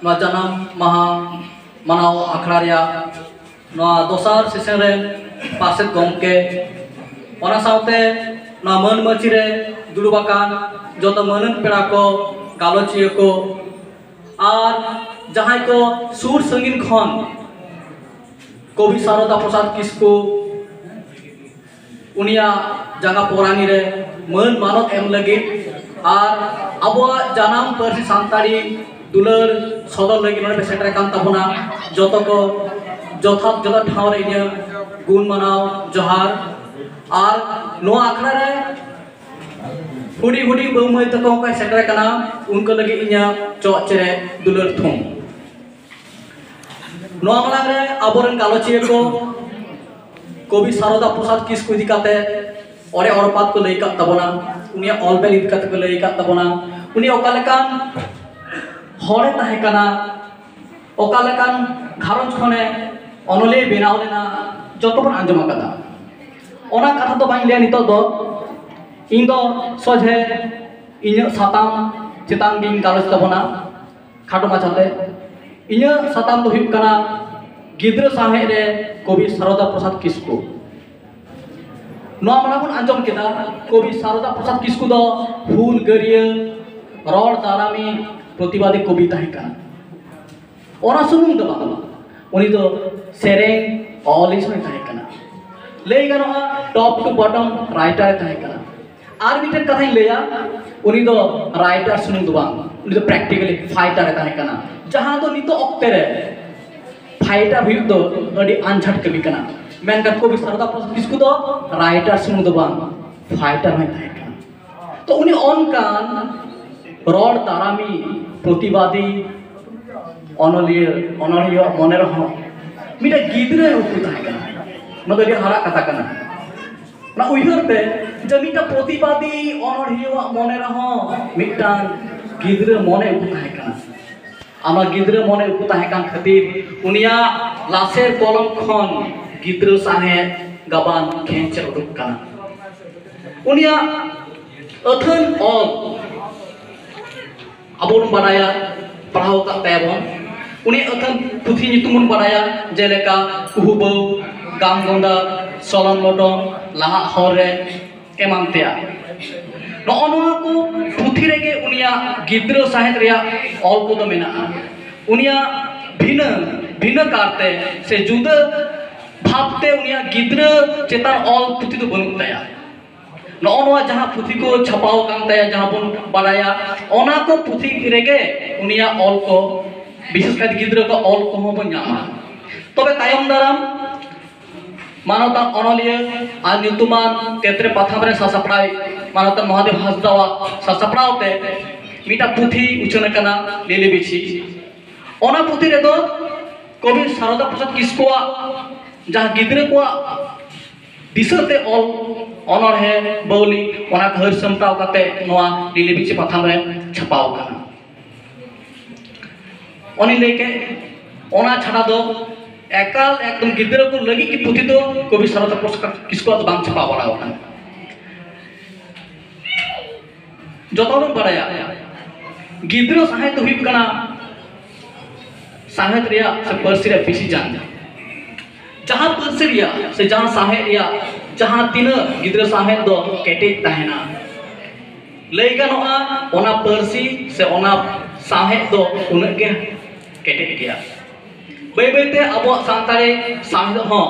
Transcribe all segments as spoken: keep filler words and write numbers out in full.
ᱱᱚᱣᱟ ᱡᱟᱱᱟᱢ ᱢᱟᱦᱟ ᱢᱟᱱᱟᱣ ᱟᱠᱷᱲᱟ ᱨᱮᱭᱟᱜ ᱱᱚᱣᱟ ᱫᱚᱥᱟᱨ ᱥᱮᱥᱚᱱ ᱨᱮᱱ ᱯᱟᱨᱥᱮᱛ ᱜᱚᱢᱠᱮ, ᱚᱱᱟ ᱥᱟᱶᱛᱮ ᱱᱚᱣᱟ ᱢᱟᱹᱱ ᱢᱟᱹᱪᱤ ᱨᱮ ᱫᱩᱲᱩᱵ ᱟᱠᱟᱱ ᱡᱚᱛᱚ ᱢᱟᱹᱱᱟᱱ ᱯᱮᱲᱟ ᱠᱚ, ᱜᱟᱞᱚᱪᱤᱭᱟᱹ ᱠᱚ, ᱟᱨ ᱡᱟᱦᱟᱸᱭ ᱠᱚ ᱥᱩᱨ ᱥᱟᱺᱜᱤᱧ ᱠᱷᱚᱱ ᱠᱚᱵᱤ ᱥᱟᱨᱚᱫᱟ ᱯᱨᱚᱥᱟᱫᱽ ᱠᱤᱥᱠᱩ ᱩᱱᱤᱭᱟᱜ ᱡᱟᱸᱜᱟ ᱯᱚᱨᱟᱱᱤ ᱨᱮ ᱢᱟᱹᱱ ᱢᱟᱱᱚᱛ ᱮᱢ ᱞᱟᱹᱜᱤᱫ ᱟᱨ ᱟᱵᱚᱣᱟᱜ ᱡᱟᱱᱟᱢ ᱯᱟᱹᱨᱥᱤ ᱥᱟᱱᱛᱟᱲᱤ ᱫᱩᱞᱟᱹᱲ ᱥᱚᱫᱚᱨ ᱞᱟᱹᱜᱤᱫ ᱱᱚᱰᱮ ᱯᱮ ᱥᱮᱴᱮᱨ ᱟᱠᱟᱱ ᱛᱟᱵᱚᱱᱟ᱾ ᱡᱚᱛᱚ ᱠᱚ ᱡᱚᱛᱷᱟᱛ ᱡᱚᱛᱷᱟᱛ ᱴᱷᱟᱶ ᱨᱮ ᱤᱧᱟᱹᱜ ᱜᱩᱱ ᱢᱟᱱᱟᱣ ᱡᱚᱦᱟᱨ᱾ ᱟᱨ ᱱᱚᱣᱟ ᱟᱠᱷᱲᱟ ᱨᱮ ᱦᱩᱰᱤᱧ ᱦᱩᱰᱤᱧ ᱵᱟᱹᱵᱩ ᱢᱟᱹᱭ ᱛᱟᱠᱚ ᱦᱚᱸᱠᱚ ᱥᱮᱴᱮᱨ ᱟᱠᱟᱱᱟ, ᱩᱱᱠᱩ ᱞᱟᱹᱜᱤᱫ ᱤᱧᱟᱹᱜ ᱪᱚᱜ ᱪᱮᱨᱮᱡ ᱫᱩᱞᱟᱹᱲ ᱛᱷᱩᱢ᱾ ᱱᱚᱣᱟ ᱢᱟᱲᱟᱝ ᱨᱮ ᱟᱵᱚᱨᱮᱱ ᱜᱟᱞᱚᱪᱤᱭᱟᱹ ᱠᱚ ᱠᱚᱵᱤ ᱥᱟᱨᱚᱫᱟ ᱯᱨᱚᱥᱟᱫᱽ ᱠᱤᱥᱠᱩ ᱤᱫᱤ ᱠᱟᱛᱮ ᱚᱲᱮ ᱚᱲᱯᱟᱛ ᱠᱚ ᱞᱟᱹᱭ ᱟᱠᱟᱫ ᱛᱟᱵᱚᱱᱟ, ᱩᱱᱤᱭᱟᱜ ᱚᱞ ᱵᱮᱞ ᱤᱫᱤ ᱠᱟᱛᱮ ᱠᱚ ᱞᱟᱹᱭ ᱟᱠᱟᱫ ᱛᱟᱵᱚᱱᱟ, ᱩᱱᱤ ᱚᱠᱟ ᱞᱮᱠᱟᱱ ᱦᱚᱲᱮ ᱛᱟᱦᱮᱸ ᱠᱟᱱᱟ, ᱚᱠᱟ ᱞᱮᱠᱟᱱ ᱜᱷᱟᱨᱚᱸᱡᱽ ᱠᱷᱚᱱᱮ ᱚᱱᱚᱞᱤᱭᱟᱹ ᱵᱮᱱᱟᱣ ᱞᱮᱱᱟ, ᱡᱚᱛᱚ ᱵᱚᱱ ᱟᱸᱡᱚᱢ ᱟᱠᱟᱫᱟ᱾ ᱚᱱᱟ ᱠᱟᱛᱷᱟ ᱫᱚ ᱵᱟᱹᱧ ᱞᱟᱹᱭᱟ ᱱᱤᱛᱚᱜ ᱫᱚ᱾ ᱤᱧ ᱫᱚ ᱥᱚᱡᱷᱮ ᱤᱧᱟᱹᱜ ᱥᱟᱛᱟᱢ ᱪᱮᱛᱟᱱ ᱜᱤᱧ ᱜᱟᱞᱚᱪ ᱛᱟᱵᱚᱱᱟ ᱠᱷᱟᱴᱚ ᱢᱟᱪᱷᱟᱛᱮ᱾ ᱤᱧᱟᱹᱜ ᱥᱟᱛᱟᱢ ᱫᱚ ᱦᱩᱭᱩᱜ ᱠᱟᱱᱟ ᱜᱤᱫᱽᱨᱟᱹ ᱥᱟᱶᱦᱮᱫ ᱨᱮ ᱠᱚᱵᱤ ᱥᱟᱨᱚᱫᱟ ᱯᱨᱚᱥᱟᱫᱽ ᱠᱤᱥᱠᱩ᱾ ᱱᱚᱣᱟ ᱢᱟᱲᱟᱝ ᱵᱚᱱ ᱟᱸᱡᱚᱢ ᱠᱮᱫᱟ, ᱠᱚᱵᱤ ᱥᱟᱨᱚᱫᱟ ᱯᱨᱚᱥᱟᱫᱽ ᱠᱤᱥᱠᱩ ᱫᱚ ᱦᱩᱞᱜᱟᱹᱨᱤᱭᱟᱹ, ᱨᱚᱲ ᱫᱟᱨᱟᱢᱤ, ᱯᱨᱚᱛᱤᱵᱟᱫᱤ ᱠᱚᱵᱤ ᱛᱟᱦᱮᱸ ᱠᱟᱱᱟ᱾ ᱚᱱᱟ ᱥᱩᱢᱩᱝ ᱫᱚ ᱵᱟᱝ, ᱩᱱᱤ ᱫᱚ ᱥᱮᱨᱮᱧ ᱚᱞᱤᱡ ᱦᱚᱸᱭ ᱛᱟᱦᱮᱸ ᱠᱟᱱᱟ᱾ ᱞᱟᱹᱭ ᱜᱟᱱᱚᱜᱼᱟ, top to bottom writer ᱮ ᱛᱟᱦᱮᱸ ᱠᱟᱱᱟ᱾ ᱟᱨ ᱢᱤᱫᱴᱮᱱ ᱠᱟᱛᱷᱟᱧ ᱞᱟᱹᱭᱟ, ᱩᱱᱤ ᱫᱚ writer ᱥᱩᱢᱩᱝ ᱫᱚ ᱵᱟᱝ, ᱩᱱᱤ ᱫᱚ practically fighter ᱮ ᱛᱟᱦᱮᱸ ᱠᱟᱱᱟ, ᱡᱟᱦᱟᱸ ᱫᱚ ᱱᱤᱛᱚᱜ ᱚᱠᱛᱮ ᱨᱮ fighter ᱦᱩᱭᱩᱜ ᱫᱚ ᱟᱹᱰᱤ ᱟᱸᱡᱷᱟᱴ ᱠᱟᱹᱢᱤ ᱠᱟᱱᱟ᱾ ᱢᱮᱱᱠᱷᱟᱱ ᱠᱚᱵᱤ ᱥᱟᱨᱚᱫᱟ ᱯᱨᱚᱥᱟᱫᱽ ᱠᱤᱥᱠᱩ ᱫᱚ writer ᱥᱩᱢᱩᱝ ᱫᱚ ᱵᱟᱝ, fighter ᱦᱚᱸᱭ ᱛᱟᱦᱮᱸ ᱠᱟᱱᱟ᱾ ᱛᱚ ᱩᱱᱤ ᱚᱱᱠᱟᱱ ᱨᱚᱲ ᱫᱟᱨᱟᱢᱤ, ᱯᱨᱚᱛᱤᱵᱟᱫᱤ, ᱚᱱᱚᱞᱤᱭᱟᱹ, ᱚᱱᱚᱲᱦᱤᱭᱟᱹ ᱢᱚᱱᱮ ᱨᱮᱦᱚᱸ ᱢᱤᱫᱴᱮᱱ ᱜᱤᱫᱽᱨᱟᱹ ᱩᱠᱩ ᱛᱟᱦᱮᱸ ᱠᱟᱱᱟ᱾ ᱱᱚᱣᱟ ᱫᱚ ᱟᱹᱰᱤ ᱦᱟᱦᱟᱲᱟᱜ ᱠᱟᱛᱷᱟ ᱠᱟᱱᱟ᱾ ᱚᱱᱟ ᱩᱭᱦᱟᱹᱨ ᱛᱮ ᱡᱮ ᱢᱤᱫᱴᱟᱝ ᱯᱨᱚᱛᱤᱵᱟᱫᱤ ᱚᱱᱚᱲᱦᱤᱭᱟᱹᱣᱟᱜ ᱢᱚᱱᱮ ᱨᱮᱦᱚᱸ ᱢᱤᱫᱴᱟᱝ ᱜᱤᱫᱽᱨᱟᱹ ᱢᱚᱱᱮ ᱩᱠᱩ ᱛᱟᱦᱮᱸ ᱠᱟᱱᱟ᱾ ᱟᱢᱟᱜ ᱜᱤᱫᱽᱨᱟᱹ ᱢᱚᱱᱮ ᱩᱠᱩ ᱛᱟᱦᱮᱸ ᱠᱟᱱ ᱠᱷᱟᱹᱛᱤᱨ ᱩᱱᱤᱭᱟᱜ ᱞᱟᱥᱮᱨ ᱠᱚᱞᱚᱢ ᱠᱷᱚᱱ ᱜᱤᱫᱽᱨᱟᱹ ᱥᱟᱶᱦᱮᱫ ᱜᱟᱵᱟᱱ ᱠᱷᱮᱧᱪᱮᱨ ᱩᱰᱩᱠ ᱠᱟᱱᱟ᱾ ᱩᱱᱤᱭᱟᱜ ᱟᱹᱛᱷᱟᱹᱱ ᱚᱞ ᱟᱵᱚ ᱵᱚᱱ ᱵᱟᱲᱟᱭᱟ, ᱯᱟᱲᱦᱟᱣ ᱟᱠᱟᱫ ᱛᱟᱭᱟᱵᱚᱱ᱾ ᱩᱱᱤᱭᱟᱜ ᱟᱹᱛᱷᱟᱹᱱ ᱯᱩᱛᱷᱤ ᱧᱩᱛᱩᱢ ᱵᱚᱱ ᱵᱟᱲᱟᱭᱟ, ᱡᱮᱞᱮᱠᱟ ᱠᱩᱦᱩᱵᱟᱹᱣ, ᱜᱟᱢ ᱜᱚᱸᱫᱟ, ᱥᱚᱞᱚᱱ ᱞᱚᱴᱚᱢ, ᱞᱟᱦᱟᱜ ᱦᱚᱨ ᱨᱮ, ᱮᱢᱟᱱ ᱛᱮᱭᱟᱜ᱾ ᱱᱚᱜᱼᱚ ᱱᱚᱣᱟ ᱠᱚ ᱯᱩᱛᱷᱤ ᱨᱮᱜᱮ ᱩᱱᱤᱭᱟᱜ ᱜᱤᱫᱽᱨᱟᱹ ᱥᱟᱶᱦᱮᱫ ᱨᱮᱭᱟᱜ ᱚᱞ ᱠᱚᱫᱚ ᱢᱮᱱᱟᱜᱼᱟ᱾ ᱩᱱᱤᱭᱟᱜ ᱵᱷᱤᱱᱟᱹ ᱵᱷᱤᱱᱟᱹ ᱠᱟᱨᱛᱮ ᱥᱮ ᱡᱩᱫᱟᱹ ᱵᱷᱟᱵᱽᱛᱮ ᱩᱱᱤᱭᱟᱜ ᱜᱤᱫᱽᱨᱟᱹ ᱪᱮᱛᱟᱱ ᱚᱞ ᱯᱩᱛᱷᱤ ᱫᱚ ᱵᱟᱹᱱᱩᱜ ᱛᱟᱭᱟ᱾ ᱱᱚᱜᱼᱚ ᱱᱚᱣᱟ ᱡᱟᱦᱟᱸ ᱯᱩᱛᱷᱤ ᱠᱚ ᱪᱷᱟᱯᱟᱣ ᱟᱠᱟᱱ ᱛᱟᱭᱟ, ᱡᱟᱦᱟᱸ ᱵᱚᱱ ᱵᱟᱲᱟᱭᱟ, ᱚᱱᱟ ᱠᱚ ᱯᱩᱛᱷᱤ ᱨᱮᱜᱮ ᱩᱱᱤᱭᱟᱜ ᱚᱞ ᱠᱚ, ᱵᱤᱥᱮᱥ ᱠᱟᱭᱛᱮ ᱜᱤᱫᱽᱨᱟᱹ ᱠᱚ ᱚᱞ ᱠᱚᱦᱚᱸ ᱵᱚᱱ ᱧᱟᱢᱟ᱾ ᱛᱚᱵᱮ ᱛᱟᱭᱚᱢ ᱫᱟᱨᱟᱢ ᱢᱟᱱᱚᱛᱟᱱ ᱚᱱᱚᱞᱤᱭᱟᱹ ᱟᱨ ᱧᱩᱛᱩᱢᱟᱱ ᱛᱮᱛᱨᱮ ᱯᱟᱛᱷᱟᱢ ᱨᱮ ᱥᱟᱥᱟᱯᱲᱟᱣᱤᱡ ᱢᱟᱱᱚᱛᱟᱱ ᱢᱚᱦᱟᱫᱮᱵ ᱦᱟᱸᱥᱫᱟᱣᱟᱜ ᱥᱟᱥᱟᱯᱲᱟᱣ ᱛᱮ ᱢᱤᱫᱴᱟᱝ ᱯᱩᱛᱷᱤ ᱩᱪᱷᱟᱹᱱ ᱟᱠᱟᱱᱟ, ᱞᱤᱞᱤ ᱵᱤᱪᱷᱤ᱾ ᱚᱱᱟ ᱯᱩᱛᱷᱤ ᱨᱮᱫᱚ ᱠᱚᱵᱤ ᱥᱟᱨᱚᱫᱟ ᱯᱨᱚᱥᱟᱫᱽ ᱠᱤᱥᱠᱩᱣᱟᱜ ᱡᱟᱦᱟᱸ ᱜᱤᱫᱽᱨᱟᱹ ᱠᱚᱣᱟᱜ ᱫᱤᱥᱟᱹᱛᱮ ᱚᱞ ᱚᱱᱚᱬᱦᱮ, ᱵᱟᱹᱣᱞᱤ, ᱚᱱᱟ ᱠᱚ ᱦᱟᱹᱨ ᱥᱟᱢᱴᱟᱣ ᱠᱟᱛᱮ ᱱᱚᱣᱟ ᱞᱤᱞᱤ ᱵᱤᱪᱷᱤ ᱯᱟᱛᱷᱟᱢ ᱨᱮ ᱪᱷᱟᱯᱟᱣ ᱟᱠᱟᱱᱟ᱾ ᱚᱱᱮᱧ ᱞᱟᱹᱭ ᱠᱮᱫ, ᱚᱱᱟ ᱪᱷᱟᱰᱟ ᱫᱚ ᱮᱠᱟᱞ ᱮᱠᱫᱚᱢ ᱜᱤᱫᱽᱨᱟᱹ ᱠᱚ ᱞᱟᱹᱜᱤᱫ ᱜᱮ ᱯᱩᱛᱷᱤ ᱫᱚ ᱠᱚᱵᱤ ᱥᱟᱨᱚᱫᱟ ᱯᱨᱚᱥᱟᱫᱽ ᱠᱤᱥᱠᱩᱣᱟᱜ ᱫᱚ ᱵᱟᱝ ᱪᱷᱟᱯᱟ ᱵᱟᱲᱟ ᱟᱠᱟᱱᱟ᱾ ᱡᱚᱛᱚ ᱦᱚᱲ ᱵᱚᱱ ᱵᱟᱲᱟᱭᱟ, ᱜᱤᱫᱽᱨᱟᱹ ᱥᱟᱶᱦᱮᱫ ᱫᱚ ᱦᱩᱭᱩᱜ ᱠᱟᱱᱟ ᱥᱟᱶᱦᱮᱫ ᱨᱮᱭᱟᱜ ᱥᱮ ᱯᱟᱹᱨᱥᱤ ᱨᱮᱭᱟᱜ ᱵᱤᱥᱤ ᱡᱟᱝ᱾ ᱡᱟᱦᱟᱸ ᱯᱟᱹᱨᱥᱤ ᱨᱮᱭᱟᱜ ᱥᱮ ᱡᱟᱦᱟᱸ ᱥᱟᱶᱦᱮᱫ ᱨᱮᱭᱟᱜ ᱡᱟᱦᱟᱸ ᱛᱤᱱᱟᱹᱜ ᱜᱤᱫᱽᱨᱟᱹ ᱥᱟᱶᱦᱮᱫ ᱫᱚ ᱠᱮᱴᱮᱡ ᱛᱟᱦᱮᱱᱟ, ᱞᱟᱹᱭ ᱜᱟᱱᱚᱜᱼᱟ, ᱚᱱᱟ ᱯᱟᱹᱨᱥᱤ ᱥᱮ ᱚᱱᱟ ᱥᱟᱶᱦᱮᱫ ᱫᱚ ᱩᱱᱟᱹᱜ ᱜᱮ ᱠᱮᱴᱮᱡ ᱜᱮᱭᱟ᱾ ᱵᱟᱹᱭ ᱵᱟᱹᱭᱛᱮ ᱟᱵᱚᱣᱟᱜ ᱥᱟᱱᱛᱟᱲᱤ ᱥᱟᱶᱦᱮᱫ ᱦᱚᱸ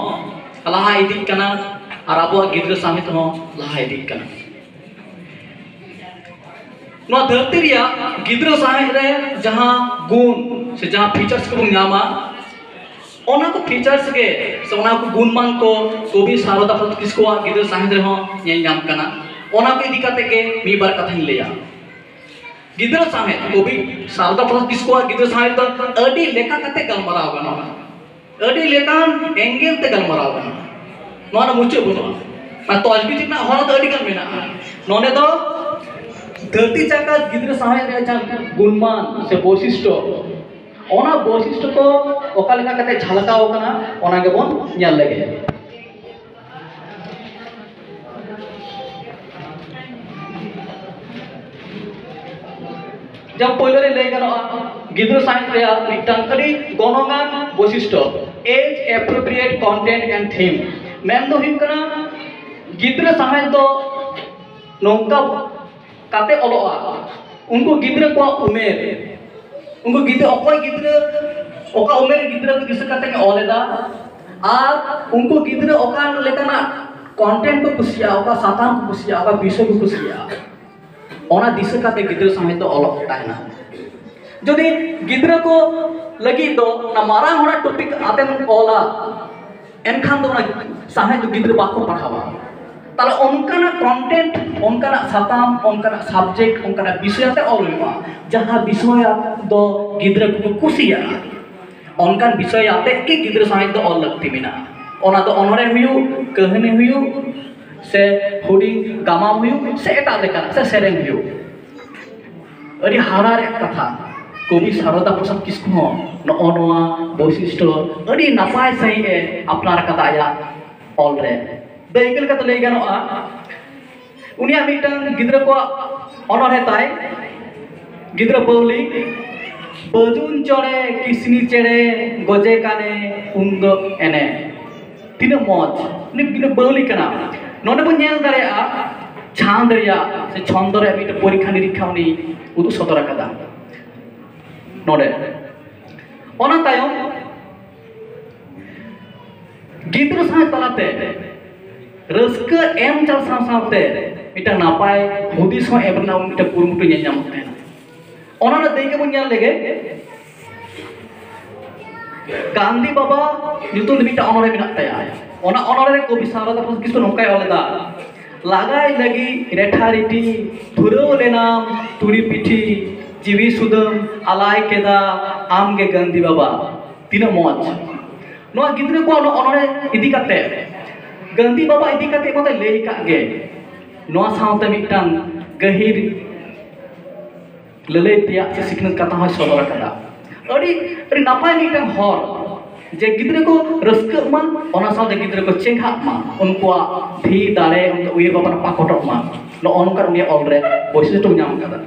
ᱞᱟᱦᱟ ᱤᱫᱤᱜ ᱠᱟᱱᱟ ᱟᱨ ᱟᱵᱚᱣᱟᱜ ᱜᱤᱫᱽᱨᱟᱹ ᱥᱟᱶᱦᱮᱫ ᱦᱚᱸ ᱞᱟᱦᱟ ᱤᱫᱤᱜ ᱠᱟᱱᱟ᱾ ᱱᱚᱣᱟ ᱫᱷᱟᱹᱨᱛᱤ ᱨᱮᱭᱟᱜ ᱜᱤᱫᱽᱨᱟᱹ ᱥᱟᱶᱦᱮᱫ ᱨᱮ ᱡᱟᱦᱟᱸ ᱜᱩᱱ ᱥᱮ ᱡᱟᱦᱟᱸ ᱯᱷᱤᱪᱟᱨᱥ ᱠᱚᱵᱚᱱ ᱧᱟᱢᱟ, ᱚᱱᱟ ᱠᱚ ᱯᱷᱤᱪᱟᱨᱥ ᱜᱮ ᱥᱮ ᱚᱱᱟ ᱠᱚ ᱜᱩᱱᱢᱟᱱ ᱠᱚ ᱠᱚᱵᱤ ᱥᱟᱨᱚᱫᱟ ᱯᱨᱚᱥᱟᱫᱽ ᱠᱤᱥᱠᱩᱣᱟᱜ ᱜᱤᱫᱽᱨᱟᱹ ᱥᱟᱶᱦᱮᱫ ᱨᱮᱦᱚᱸ ᱧᱮᱞ ᱧᱟᱢ ᱠᱟᱱᱟ᱾ ᱚᱱᱟ ᱠᱚ ᱤᱫᱤ ᱠᱟᱛᱮ ᱜᱮ ᱢᱤᱫ ᱵᱟᱨ ᱠᱟᱛᱷᱟᱧ ᱞᱟᱹᱭᱟ᱾ ᱜᱤᱫᱽᱨᱟᱹ ᱥᱟᱶᱦᱮᱫ, ᱠᱚᱵᱤ ᱥᱟᱨᱚᱫᱟ ᱯᱨᱚᱥᱟᱫᱽ ᱠᱤᱥᱠᱩᱣᱟᱜ ᱜᱤᱫᱽᱨᱟᱹ ᱥᱟᱶᱦᱮᱫ ᱫᱚ ᱟᱹᱰᱤ ᱞᱮᱠᱟ ᱠᱟᱛᱮ ᱜᱟᱞᱢᱟᱨᱟᱣ ᱜᱟᱱᱚᱜᱼᱟ, ᱟᱹᱰᱤ ᱞᱮᱠᱟᱱ ᱮᱝᱜᱮᱞ ᱛᱮ ᱜᱟᱞᱢᱟᱨᱟᱣ ᱜᱟᱱᱚᱜᱼᱟ᱾ ᱱᱚᱣᱟ ᱨᱮ ᱢᱩᱪᱟᱹᱫ ᱵᱟᱹᱱᱩᱜᱼᱟ᱾ ᱚᱱᱟ ᱛᱚᱡᱵᱤᱡ ᱨᱮᱱᱟᱜ ᱦᱚᱨᱟ ᱫᱚ ᱟᱹᱰᱤ ᱜᱟᱱ ᱢᱮᱱᱟᱜᱼᱟ᱾ ᱱᱚᱰᱮ ᱫᱚ ᱫᱷᱟᱹᱨᱛᱤ ᱡᱟᱠᱟᱛ ᱜᱤᱫᱽᱨᱟᱹ ᱥᱟᱶᱦᱮᱫ ᱨᱮᱭᱟᱜ ᱡᱟᱦᱟᱸ ᱜᱩᱱᱢᱟᱱ ᱥᱮ ᱵᱳᱭᱥᱤᱥᱴᱚ, ᱚᱱᱟ ᱵᱳᱭᱥᱤᱥᱴᱚ ᱠᱚ ᱚᱠᱟ ᱞᱮᱠᱟ ᱠᱟᱛᱮ ᱡᱷᱟᱞᱠᱟᱣ ᱟᱠᱟᱱᱟ, ᱚᱱᱟ ᱜᱮᱵᱚᱱ ᱧᱮᱞ ᱞᱮᱜᱮ᱾ ᱡᱮᱢᱚᱱ ᱯᱳᱭᱞᱳ ᱨᱮ ᱞᱟᱹᱭ ᱜᱟᱱᱚᱜᱼᱟ, ᱜᱤᱫᱽᱨᱟᱹ ᱥᱟᱶᱦᱮᱫ ᱨᱮᱭᱟᱜ ᱢᱤᱫᱴᱟᱝ ᱟᱹᱰᱤ ᱜᱚᱱᱚᱝᱟᱱ ᱵᱳᱭᱥᱤᱥᱴᱚ, age appropriate content and theme᱾ ᱢᱮᱱ ᱫᱚ ᱦᱩᱭᱩᱜ ᱠᱟᱱᱟ, ᱜᱤᱫᱽᱨᱟᱹ ᱥᱟᱶᱦᱮᱫ ᱫᱚ ᱱᱚᱝᱠᱟ ᱠᱟᱛᱮ ᱚᱞᱚᱜᱼᱟ, ᱩᱱᱠᱩ ᱜᱤᱫᱽᱨᱟᱹ ᱠᱚᱣᱟᱜ ᱩᱢᱮᱨ, ᱩᱱᱠᱩ ᱜᱤᱫᱽᱨᱟᱹ, ᱚᱠᱚᱭ ᱜᱤᱫᱽᱨᱟᱹ, ᱚᱠᱟ ᱩᱢᱮᱨ ᱨᱮ ᱜᱤᱫᱽᱨᱟᱹ ᱠᱚ ᱫᱤᱥᱟᱹ ᱠᱟᱛᱮ ᱚᱞ ᱮᱫᱟ, ᱟᱨ ᱩᱱᱠᱩ ᱜᱤᱫᱽᱨᱟᱹ ᱚᱠᱟ ᱞᱮᱠᱟᱱᱟᱜ ᱠᱚᱱᱴᱮᱱᱴ ᱠᱚ ᱠᱩᱥᱤᱭᱟᱜᱼᱟ, ᱚᱠᱟ ᱥᱟᱛᱟᱢ ᱠᱚ ᱠᱩᱥᱤᱭᱟᱜᱼᱟ, ᱚᱠᱟ ᱵᱤᱥᱚᱭ ᱠᱚ ᱠᱩᱥᱤᱭᱟᱜᱼᱟ, ᱚᱱᱟ ᱫᱤᱥᱟᱹ ᱠᱟᱛᱮ ᱜᱤᱫᱽᱨᱟᱹ ᱥᱟᱶᱦᱮᱫ ᱫᱚ ᱚᱞᱚᱜ ᱛᱟᱦᱮᱱᱟ᱾ ᱡᱩᱫᱤ ᱜᱤᱫᱽᱨᱟᱹ ᱠᱚ ᱞᱟᱹᱜᱤᱫ ᱫᱚ ᱚᱱᱟ ᱢᱟᱨᱟᱝ ᱦᱚᱲᱟᱜ ᱴᱚᱯᱤᱠ ᱟᱛᱮᱢ ᱚᱞᱟ, ᱮᱱᱠᱷᱟᱱ ᱫᱚ ᱚᱱᱟ ᱥᱟᱶᱦᱮᱫ ᱫᱚ ᱜᱤᱫᱽᱨᱟᱹ ᱵᱟᱠᱚ ᱯᱟᱲᱦᱟᱣᱟ᱾ ᱛᱟᱦᱞᱮ ᱚᱱᱠᱟᱱᱟᱜ ᱠᱚᱱᱴᱮᱱᱴ, ᱚᱱᱠᱟᱱᱟᱜ ᱥᱟᱛᱟᱢ, ᱚᱱᱠᱟᱱᱟᱜ ᱥᱟᱵᱡᱮᱠᱴ, ᱚᱱᱠᱟᱱᱟᱜ ᱵᱤᱥᱚᱭ ᱟᱛᱮ ᱚᱞ ᱦᱩᱭᱩᱜᱼᱟ, ᱡᱟᱦᱟᱸ ᱵᱤᱥᱚᱭ ᱫᱚ ᱜᱤᱫᱽᱨᱟᱹ ᱠᱚᱠᱚ ᱠᱩᱥᱤᱭᱟᱜᱼᱟ᱾ ᱚᱱᱠᱟᱱ ᱵᱤᱥᱚᱭ ᱟᱛᱮ ᱜᱮ ᱜᱤᱫᱽᱨᱟᱹ ᱥᱟᱶᱦᱮᱫ ᱫᱚ ᱚᱞ ᱞᱟᱹᱠᱛᱤ ᱢᱮᱱᱟᱜᱼᱟ᱾ ᱚᱱᱟ ᱫᱚ ᱚᱱᱚᱬᱦᱮ ᱦᱩᱭᱩᱜ, ᱠᱟᱹᱦᱱᱤ ᱦᱩᱭᱩᱜ, ᱥᱮ ᱦᱩᱰᱤᱧ ᱜᱟᱢᱟᱢ ᱦᱩᱭᱩᱜ, ᱥᱮ ᱮᱴᱟᱜ ᱞᱮᱠᱟᱱᱟᱜ, ᱥᱮ ᱥᱮᱨᱮᱧ ᱦᱩᱭᱩᱜ᱾ ᱟᱹᱰᱤ ᱦᱟᱦᱟᱲᱟ ᱨᱮᱭᱟᱜ ᱠᱟᱛᱷᱟ, ᱠᱚᱵᱤ ᱥᱟᱨᱚᱫᱟ ᱯᱨᱚᱥᱟᱫᱽ ᱠᱤᱥᱠᱩ ᱦᱚᱸ ᱱᱚᱜᱼᱚ ᱱᱚᱣᱟ ᱵᱳᱭᱥᱤᱥᱴᱚ ᱟᱹᱰᱤ ᱱᱟᱯᱟᱭ ᱥᱟᱺᱦᱤᱡ ᱮ ᱟᱯᱱᱟᱨ ᱟᱠᱟᱫᱟ ᱟᱭᱟᱜ ᱚᱞ ᱨᱮ᱾ ᱫᱟᱹᱭᱠᱟᱹ ᱞᱮᱠᱟᱛᱮ ᱞᱟᱹᱭ ᱜᱟᱱᱚᱜᱼᱟ, ᱩᱱᱤᱭᱟᱜ ᱢᱤᱫᱴᱟᱝ ᱜᱤᱫᱽᱨᱟᱹ ᱠᱚᱣᱟᱜ ᱚᱱᱚᱬᱦᱮ ᱛᱟᱭ, ᱜᱤᱫᱽᱨᱟᱹ ᱵᱟᱹᱣᱞᱤ, ᱵᱟᱹᱡᱩᱱ ᱪᱚᱬᱮ ᱠᱤᱥᱱᱤ ᱪᱮᱬᱮ ᱜᱚᱡᱮ ᱠᱟᱱᱮ ᱩᱱᱫᱚ ᱮᱱᱮ᱾ ᱛᱤᱱᱟᱹᱜ ᱢᱚᱡᱽ, ᱩᱱᱤ ᱜᱤᱫᱽᱨᱟᱹ ᱵᱟᱹᱣᱞᱤ ᱠᱟᱱᱟ᱾ ᱱᱚᱰᱮ ᱵᱚᱱ ᱧᱮᱞ ᱫᱟᱲᱮᱭᱟᱜᱼᱟ ᱪᱷᱟᱸᱫᱽ ᱨᱮᱭᱟᱜ ᱥᱮ ᱪᱷᱚᱱᱫᱚ ᱨᱮᱭᱟᱜ ᱢᱤᱫᱴᱟᱝ ᱯᱚᱨᱤᱠᱷᱟ ᱱᱤᱨᱤᱠᱷᱟ ᱩᱱᱤ ᱩᱫᱩᱜ ᱥᱚᱫᱚᱨ ᱟᱠᱟᱫᱟ᱾ ᱱᱚᱰᱮ ᱚᱱᱟ ᱛᱟᱭᱚᱢ ᱜᱤᱫᱽᱨᱟᱹ ᱥᱟᱶ ᱛᱟᱞᱟᱛᱮ ᱨᱟᱹᱥᱠᱟᱹ ᱮᱢ ᱪᱟᱞ ᱥᱟᱶ ᱥᱟᱶᱛᱮ ᱢᱤᱫᱴᱟᱝ ᱱᱟᱯᱟᱭ ᱦᱩᱫᱤᱥ ᱦᱚᱸ ᱮᱢ ᱨᱮᱱᱟᱜ ᱢᱤᱫᱴᱟᱝ ᱠᱩᱨᱩᱢᱩᱴᱩ ᱧᱮᱞ ᱧᱟᱢᱚᱜ ᱛᱟᱦᱮᱱᱟ᱾ ᱚᱱᱟ ᱨᱮᱱᱟᱜ ᱫᱟᱹᱭᱠᱟᱹ ᱵᱚᱱ ᱧᱮᱞ ᱞᱮᱜᱮ, ᱜᱟᱱᱫᱷᱤ ᱵᱟᱵᱟ ᱧᱩᱛᱩᱢ ᱛᱮ ᱢᱤᱫᱴᱟᱝ ᱚᱱᱚᱬᱦᱮ ᱢᱮᱱᱟᱜ ᱛᱟᱭᱟ᱾ ᱚᱱᱟ ᱚᱱᱚᱬᱦᱮ ᱨᱮ ᱠᱚᱵᱤ ᱥᱟᱨᱚᱫᱟ ᱯᱨᱚᱥᱟᱫᱽ ᱠᱤᱥᱠᱩ ᱱᱚᱝᱠᱟᱭ ᱚᱞ ᱞᱮᱫᱟ, ᱞᱟᱜᱟᱭ ᱞᱟᱹᱜᱤᱫ ᱨᱮᱴᱷᱟ ᱨᱤᱴᱤ ᱫᱷᱩᱨᱟᱹᱣ ᱞᱮᱱᱟᱢ ᱛᱩᱲᱤ ᱯᱤᱴᱷᱤ, ᱡᱤᱣᱤ ᱥᱩᱫᱟᱹᱢ ᱟᱞᱟᱭ ᱠᱮᱫᱟ ᱟᱢᱜᱮ ᱜᱟᱱᱫᱷᱤ ᱵᱟᱵᱟ᱾ ᱛᱤᱱᱟᱹᱜ ᱢᱚᱡᱽ! ᱱᱚᱣᱟ ᱜᱤᱫᱽᱨᱟᱹ ᱠᱚᱣᱟᱜ ᱚᱱᱚᱬᱦᱮ ᱤᱫᱤ ᱠᱟᱛᱮ, ᱜᱟᱱᱫᱷᱤ ᱵᱟᱵᱟ ᱤᱫᱤ ᱠᱟᱛᱮ ᱢᱟᱛᱚ ᱞᱟᱹᱭ ᱠᱟᱜ ᱜᱮ, ᱱᱚᱣᱟ ᱥᱟᱶᱛᱮ ᱢᱤᱫᱴᱟᱝ ᱜᱟᱹᱦᱤᱨ ᱞᱟᱹᱞᱟᱹᱭ ᱛᱮᱭᱟᱜ ᱥᱮ ᱥᱤᱠᱷᱱᱟᱹᱛ ᱠᱟᱛᱷᱟ ᱦᱚᱸᱭ ᱥᱚᱫᱚᱨ ᱟᱠᱟᱫᱟ᱾ ᱟᱹᱰᱤ, ᱟᱹᱰᱤ ᱱᱟᱯᱟᱭ ᱢᱤᱫᱴᱟᱝ ᱦᱚᱨ, ᱡᱮ ᱜᱤᱫᱽᱨᱟᱹ ᱠᱚ ᱨᱟᱹᱥᱠᱟᱹᱜ ᱢᱟ, ᱚᱱᱟ ᱥᱟᱶᱛᱮ ᱜᱤᱫᱽᱨᱟᱹ ᱠᱚ ᱪᱮᱸᱜᱷᱟᱜ ᱢᱟ, ᱩᱱᱠᱩᱣᱟᱜ ᱫᱷᱤ ᱫᱟᱲᱮ, ᱩᱱᱠᱩ ᱩᱭᱦᱟᱹᱨ ᱵᱷᱟᱵᱽᱱᱟ ᱯᱟᱠᱚᱴᱚᱜ ᱢᱟ᱾ ᱱᱚᱜᱼᱚ ᱱᱚᱝᱠᱟᱱ ᱩᱱᱤᱭᱟᱜ ᱚᱞ ᱨᱮ ᱵᱳᱭᱥᱤᱥᱴᱚ ᱧᱟᱢ ᱟᱠᱟᱫᱟ᱾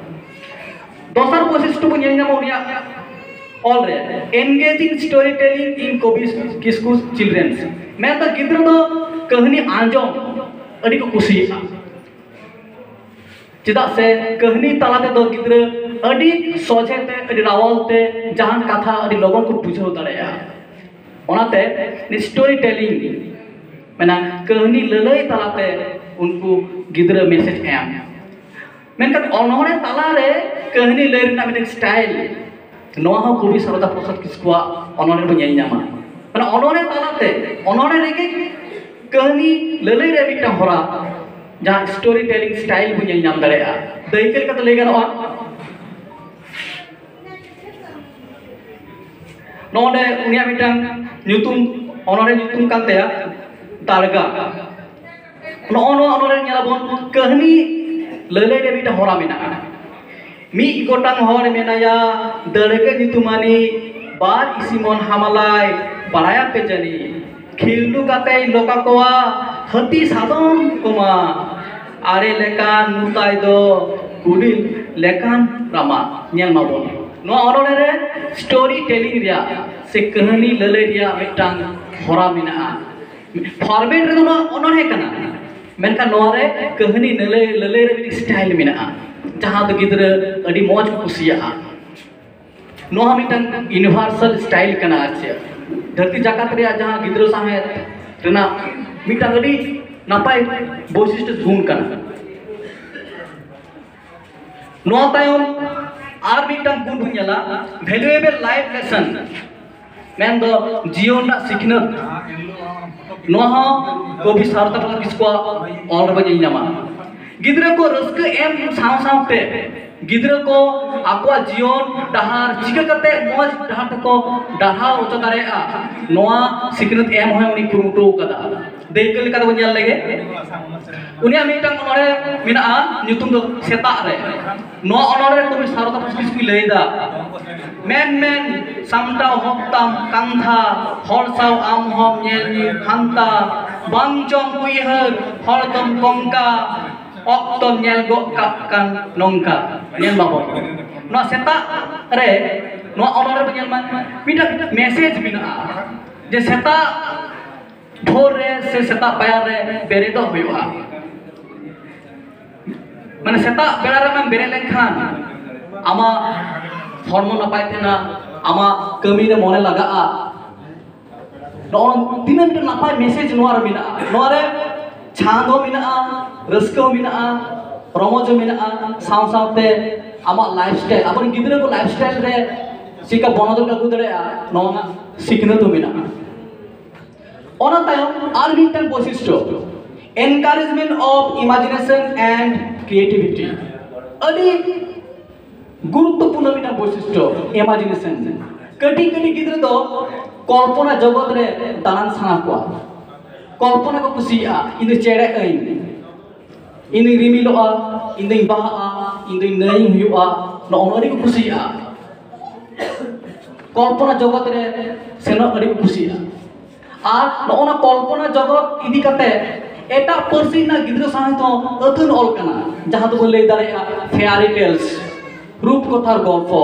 ᱫᱚᱥᱟᱨ ᱵᱳᱭᱥᱤᱥᱴᱚ ᱵᱚᱱ ᱧᱮᱞ ᱧᱟᱢᱟ ᱩᱱᱤᱭᱟᱜ ᱚᱞ ᱨᱮ engaging storytelling in Kobi Kisku's children's, ᱢᱮᱱᱫᱚ ᱜᱤᱫᱽᱨᱟᱹ ᱫᱚ ᱠᱟᱹᱦᱱᱤ ᱟᱸᱡᱚᱢ ᱟᱹᱰᱤ ᱠᱚ ᱠᱩᱥᱤᱭᱟᱜᱼᱟ᱾ ᱪᱮᱫᱟᱜ ᱥᱮ ᱠᱟᱹᱦᱱᱤ ᱛᱟᱞᱟ ᱛᱮᱫᱚ ᱜᱤᱫᱽᱨᱟᱹ ᱟᱹᱰᱤ ᱥᱚᱡᱷᱮ ᱛᱮ, ᱟᱹᱰᱤ ᱨᱟᱣᱟᱞ ᱛᱮ ᱡᱟᱦᱟᱱ ᱠᱟᱛᱷᱟ ᱟᱹᱰᱤ ᱞᱚᱜᱚᱱ ᱠᱚ ᱵᱩᱡᱷᱟᱹᱣ ᱫᱟᱲᱮᱭᱟᱜᱼᱟ᱾ ᱚᱱᱟᱛᱮ story telling, ᱢᱮᱱᱟ ᱠᱟᱹᱦᱱᱤ ᱞᱟᱹᱞᱟᱹᱭ ᱛᱟᱞᱟᱛᱮ ᱩᱱᱠᱩ ᱜᱤᱫᱽᱨᱟᱹ message ᱮᱢ᱾ ᱢᱮᱱᱠᱷᱟᱱ ᱚᱱᱚᱬᱦᱮ ᱛᱟᱞᱟᱨᱮ ᱠᱟᱹᱦᱱᱤ ᱞᱟᱹᱭ ᱨᱮᱱᱟᱜ ᱢᱤᱫᱴᱮᱱ style, ᱱᱚᱣᱟ ᱦᱚᱸ ᱠᱚᱵᱤ ᱥᱟᱨᱚᱫᱟ ᱯᱨᱚᱥᱟᱫᱽ ᱠᱤᱥᱠᱩᱣᱟᱜ ᱚᱱᱚᱬᱦᱮ ᱵᱚᱱ ᱧᱮᱞ ᱧᱟᱢᱟ᱾ ᱢᱟᱱᱮ ᱚᱱᱚᱬᱦᱮ ᱛᱟᱞᱟᱛᱮ, ᱚᱱᱚᱬᱦᱮ ᱨᱮᱜᱮ ᱠᱟᱹᱦᱱᱤ ᱞᱟᱹᱞᱟᱹᱭ ᱨᱮ ᱢᱤᱫᱴᱟᱝ ᱦᱚᱨᱟ, ᱡᱟᱦᱟᱸ story telling style ᱵᱚᱱ ᱧᱮᱞ ᱧᱟᱢ ᱫᱟᱲᱮᱭᱟᱜᱼᱟ᱾ ᱫᱟᱹᱭᱠᱟᱹ ᱞᱮᱠᱟᱛᱮ ᱞᱟᱹᱭ ᱜᱟᱱᱚᱜᱼᱟ, ᱱᱚᱰᱮ ᱩᱱᱤᱭᱟᱜ ᱢᱤᱫᱴᱟᱝ ᱧᱩᱛᱩᱢ, ᱚᱱᱚᱬᱦᱮ ᱧᱩᱛᱩᱢ ᱠᱟᱱ ᱛᱟᱭᱟ ᱫᱟᱲᱜᱟ᱾ ᱱᱚᱜᱼᱚ ᱱᱚᱣᱟ ᱚᱱᱚᱬᱦᱮ ᱧᱮᱞᱟᱵᱚᱱ, ᱠᱟᱹᱦᱱᱤ ᱞᱟᱹᱞᱟᱹᱭ ᱨᱮ ᱢᱤᱫᱴᱟᱝ ᱦᱚᱨᱟ ᱢᱮᱱᱟᱜᱼᱟ᱾ ᱢᱤᱫ ᱜᱚᱴᱟᱝ ᱦᱚᱲ ᱢᱮᱱᱟᱭᱟ ᱫᱟᱹᱲᱜᱟᱹ ᱧᱩᱛᱩᱢᱟᱱᱤᱡ, ᱵᱟᱨ ᱤᱥᱤ ᱢᱚᱱ ᱦᱟᱢᱟᱞᱟᱭ, ᱵᱟᱲᱟᱭᱟᱯᱮ ᱡᱟᱹᱱᱤᱡ᱾ ᱠᱷᱤᱞᱰᱩ ᱠᱟᱛᱮᱭ ᱞᱚᱠᱟ ᱠᱚᱣᱟ ᱦᱟᱹᱛᱤ ᱥᱟᱫᱚᱢ ᱠᱚᱢᱟ᱾ ᱟᱨᱮ ᱞᱮᱠᱟᱱ ᱱᱩᱛᱟᱭ ᱫᱚ ᱠᱩᱰᱤᱞ ᱞᱮᱠᱟᱱ ᱨᱟᱢᱟ᱾ ᱧᱮᱞ ᱢᱟᱵᱚᱱ, ᱱᱚᱣᱟ ᱚᱱᱚᱬᱦᱮ ᱨᱮ story telling ᱨᱮᱭᱟᱜ ᱥᱮ ᱠᱟᱹᱦᱱᱤ ᱞᱟᱹᱞᱟᱹᱭ ᱨᱮᱭᱟᱜ ᱢᱤᱫᱴᱟᱝ ᱦᱚᱨᱟ ᱢᱮᱱᱟᱜᱼᱟ᱾ Format ᱨᱮᱫᱚ ᱱᱚᱣᱟ ᱚᱱᱚᱬᱦᱮ ᱠᱟᱱᱟ, ᱢᱮᱱᱠᱷᱟᱱ ᱱᱚᱣᱟ ᱨᱮ ᱠᱟᱹᱦᱱᱤ ᱞᱟᱹᱞᱟᱹᱭ, ᱞᱟᱹᱞᱟᱹᱭ ᱨᱮ ᱢᱤᱫᱴᱤᱡ style ᱢᱮᱱᱟᱜᱼᱟ, ᱡᱟᱦᱟᱸ ᱫᱚ ᱜᱤᱫᱽᱨᱟᱹ ᱟᱹᱰᱤ ᱢᱚᱡᱽ ᱠᱚ ᱠᱩᱥᱤᱭᱟᱜᱼᱟ᱾ ᱱᱚᱣᱟ ᱦᱚᱸ ᱢᱤᱫᱴᱟᱝ universal style ᱠᱟᱱᱟ᱾ ᱟᱨ ᱪᱮᱫ, ᱫᱷᱟᱹᱨᱛᱤ ᱡᱟᱠᱟᱛ ᱨᱮᱭᱟᱜ ᱡᱟᱦᱟᱸ ᱜᱤᱫᱽᱨᱟᱹ ᱥᱟᱶᱦᱮᱫ ᱨᱮᱱᱟᱜ ᱢᱤᱫᱴᱟᱝ ᱟᱹᱰᱤ ᱱᱟᱯᱟᱭ ᱵᱳᱭᱥᱤᱥᱴᱚ ᱜᱩᱱ ᱠᱟᱱᱟ᱾ ᱱᱚᱣᱟ ᱛᱟᱭᱚᱢ ᱟᱨ ᱢᱤᱫᱴᱟᱝ ᱜᱩᱱ ᱵᱚᱱ ᱧᱮᱞᱟ, valuable life lesson, ᱢᱮᱱᱫᱚ ᱡᱤᱭᱚᱱ ᱨᱮᱱᱟᱜ ᱥᱤᱠᱷᱱᱟᱹᱛ᱾ ᱱᱚᱣᱟ ᱦᱚᱸ ᱠᱚᱵᱤ ᱥᱟᱨᱚᱫᱟ ᱯᱨᱚᱥᱟᱫᱽ ᱠᱤᱥᱠᱩᱣᱟᱜ ᱚᱞ ᱨᱮᱵᱚᱱ ᱧᱮᱞ ᱧᱟᱢᱟ᱾ ᱜᱤᱫᱽᱨᱟᱹ ᱠᱚ ᱨᱟᱹᱥᱠᱟᱹ ᱮᱢ ᱥᱟᱶ ᱥᱟᱶᱛᱮ ᱜᱤᱫᱽᱨᱟᱹ ᱠᱚ ᱟᱠᱚᱣᱟᱜ ᱡᱤᱭᱚᱱ ᱰᱟᱦᱟᱨ ᱪᱤᱠᱟᱹ ᱠᱟᱛᱮ ᱢᱚᱡᱽ ᱰᱟᱦᱟᱨ ᱛᱮᱠᱚ ᱰᱟᱨᱦᱟᱣ ᱦᱚᱪᱚ ᱫᱟᱲᱮᱭᱟᱜᱼᱟ, ᱱᱚᱣᱟ ᱥᱤᱠᱷᱱᱟᱹᱛ ᱮᱢ ᱦᱚᱸᱭ ᱩᱱᱤ ᱠᱩᱨᱩᱢᱩᱴᱩ ᱟᱠᱟᱫᱟ᱾ ᱫᱟᱹᱭᱠᱟᱹ ᱞᱮᱠᱟ ᱛᱮᱵᱚᱱ ᱧᱮᱞ ᱞᱮᱜᱮ, ᱩᱱᱤᱭᱟᱜ ᱢᱤᱫᱴᱟᱝ ᱚᱱᱚᱬᱦᱮ ᱢᱮᱱᱟᱜᱼᱟ, ᱧᱩᱛᱩᱢ ᱫᱚ ᱥᱮᱛᱟᱜ ᱨᱮ᱾ ᱱᱚᱣᱟ ᱚᱱᱚᱬᱦᱮ ᱨᱮ ᱠᱚᱵᱤ ᱥᱟᱨᱚᱫᱟ ᱯᱨᱚᱥᱟᱫᱽ ᱠᱤᱥᱠᱩᱭ ᱞᱟᱹᱭ ᱮᱫᱟ, ᱢᱮᱱ ᱢᱮᱱ ᱥᱟᱢᱴᱟᱣ ᱦᱚᱸ ᱛᱟᱢ ᱠᱟᱱᱛᱷᱟ, ᱦᱚᱲ ᱥᱟᱶ ᱟᱢ ᱦᱚᱸᱢ ᱧᱮᱞ ᱧᱤᱨ ᱦᱟᱱᱛᱟ, ᱵᱟᱝ ᱪᱚᱢ ᱩᱭᱦᱟᱹᱨ ᱦᱚᱲ ᱫᱚᱢ ᱠᱚᱝᱠᱟ, ᱚᱠᱛᱚᱢ ᱧᱮᱞ ᱜᱚᱜ ᱠᱟᱜ ᱠᱟᱱ ᱱᱚᱝᱠᱟ᱾ ᱧᱮᱞ ᱢᱟᱵᱚᱱ, ᱱᱚᱣᱟ ᱥᱮᱛᱟᱜ ᱨᱮ ᱱᱚᱣᱟ ᱚᱱᱚᱞ ᱨᱮ ᱧᱮᱞ ᱢᱟ, ᱢᱤᱫᱴᱟᱝ ᱢᱮᱥᱮᱡᱽ ᱢᱮᱱᱟᱜᱼᱟ ᱡᱮ ᱥᱮᱛᱟᱜ ᱵᱷᱳᱨ ᱨᱮ ᱥᱮ ᱥᱮᱛᱟᱜ ᱯᱟᱭᱟᱨ ᱨᱮ ᱵᱮᱨᱮᱫᱚᱜ ᱦᱩᱭᱩᱜᱼᱟ᱾ ᱢᱟᱱᱮ ᱥᱮᱛᱟᱜ ᱵᱮᱲᱟ ᱨᱮᱢ ᱵᱮᱨᱮᱫ ᱞᱮᱱᱠᱷᱟᱱ ᱟᱢᱟᱜ ᱦᱚᱲᱢᱚ ᱱᱟᱯᱟᱭ ᱛᱟᱦᱮᱱᱟ, ᱟᱢᱟᱜ ᱠᱟᱹᱢᱤ ᱨᱮ ᱢᱚᱱᱮ ᱞᱟᱜᱟᱜᱼᱟ᱾ ᱱᱚᱜᱼᱚᱭ ᱛᱤᱱᱟᱹᱜ ᱢᱤᱫᱴᱮᱱ ᱱᱟᱯᱟᱭ ᱢᱮᱥᱮᱡᱽ ᱱᱚᱣᱟ ᱨᱮ ᱢᱮᱱᱟᱜᱼᱟ᱾ ᱱᱚᱣᱟ ᱨᱮ ᱪᱷᱟᱸᱫᱽ ᱦᱚᱸ ᱢᱮᱱᱟᱜᱼᱟ, ᱨᱟᱹᱥᱠᱟᱹ ᱦᱚᱸ ᱢᱮᱱᱟᱜᱼᱟ, ᱥᱟᱶ ᱥᱟᱶᱛᱮ ᱟᱢᱟᱜ ᱞᱟᱭᱤᱯᱷ ᱥᱴᱟᱭᱤᱞ, ᱟᱵᱚᱨᱮᱱ ᱜᱤᱫᱽᱨᱟᱹ ᱠᱚ ᱞᱟᱭᱤᱯᱷ ᱥᱴᱟᱭᱤᱞ ᱨᱮ ᱪᱮᱫᱠᱟ ᱵᱚᱱᱚᱫᱚᱞ ᱟᱹᱜᱩ ᱫᱟᱲᱮᱭᱟᱜᱼᱟ, ᱱᱚᱣᱟ ᱨᱮᱱᱟᱜ ᱥᱤᱠᱷᱱᱟᱹᱛ ᱦᱚᱸ ᱢᱮᱱᱟᱜᱼᱟ᱾ ᱚᱱᱟ ᱛᱟᱭᱚᱢ ᱟᱨ ᱢᱤᱫᱴᱟᱝ ᱵᱳᱭᱥᱤᱥᱴᱚ, encouragement of imagination and creativity᱾ ᱟᱹᱰᱤ ᱜᱩᱨᱩᱛᱛᱚᱯᱩᱨᱱᱚ ᱢᱤᱫᱴᱟᱝ ᱵᱳᱭᱥᱤᱥᱴᱚ, ᱤᱢᱟᱡᱤᱱᱮᱥᱚᱱ᱾ ᱠᱟᱹᱴᱤᱡ ᱠᱟᱹᱴᱤᱡ ᱜᱤᱫᱽᱨᱟᱹ ᱫᱚ ᱠᱚᱞᱯᱚᱱᱟ ᱡᱚᱜᱚᱛ ᱨᱮ ᱫᱟᱬᱟᱱ ᱥᱟᱱᱟ ᱠᱚᱣᱟ, ᱠᱚᱞᱯᱚᱱᱟ ᱠᱚ ᱠᱩᱥᱤᱭᱟᱜᱼᱟ᱾ "ᱤᱧ ᱫᱚ ᱪᱮᱬᱮ ᱟᱹᱧ, ᱤᱧ ᱫᱚᱧ ᱨᱤᱢᱤᱞᱚᱜᱼᱟ, ᱤᱧ ᱫᱚᱧ ᱵᱟᱦᱟᱜᱼᱟ, ᱤᱧ ᱫᱚᱧ ᱱᱟᱹᱭᱤᱧ ᱦᱩᱭᱩᱜᱼᱟ", ᱱᱚᱜᱼᱚ ᱱᱚᱣᱟ ᱟᱹᱰᱤ ᱠᱚ ᱠᱩᱥᱤᱭᱟᱜᱼᱟ᱾ ᱠᱚᱞᱯᱚᱱᱟ ᱡᱚᱜᱚᱛ ᱨᱮ ᱥᱮᱱᱚᱜ ᱟᱹᱰᱤ ᱠᱚ ᱠᱩᱥᱤᱭᱟᱜᱼᱟ᱾ ᱟᱨ ᱱᱚᱜᱼᱚ ᱱᱟ ᱠᱚᱞᱯᱚᱱᱟ ᱡᱚᱜᱚᱛ ᱤᱫᱤ ᱠᱟᱛᱮ ᱮᱴᱟᱜ ᱯᱟᱹᱨᱥᱤ ᱨᱮᱱᱟᱜ ᱜᱤᱫᱽᱨᱟᱹ ᱥᱟᱶᱦᱮᱫ ᱦᱚᱸ ᱟᱹᱛᱷᱟᱹᱱ ᱚᱞ ᱠᱟᱱᱟ, ᱡᱟᱦᱟᱸ ᱫᱚᱵᱚᱱ ᱞᱟᱹᱭ ᱫᱟᱲᱮᱭᱟᱜᱼᱟ ᱯᱷᱮᱭᱟᱨᱤ ᱴᱮᱞᱥ, ᱨᱩᱯ ᱠᱚᱛᱷᱟᱨ ᱜᱚᱞᱯᱚ᱾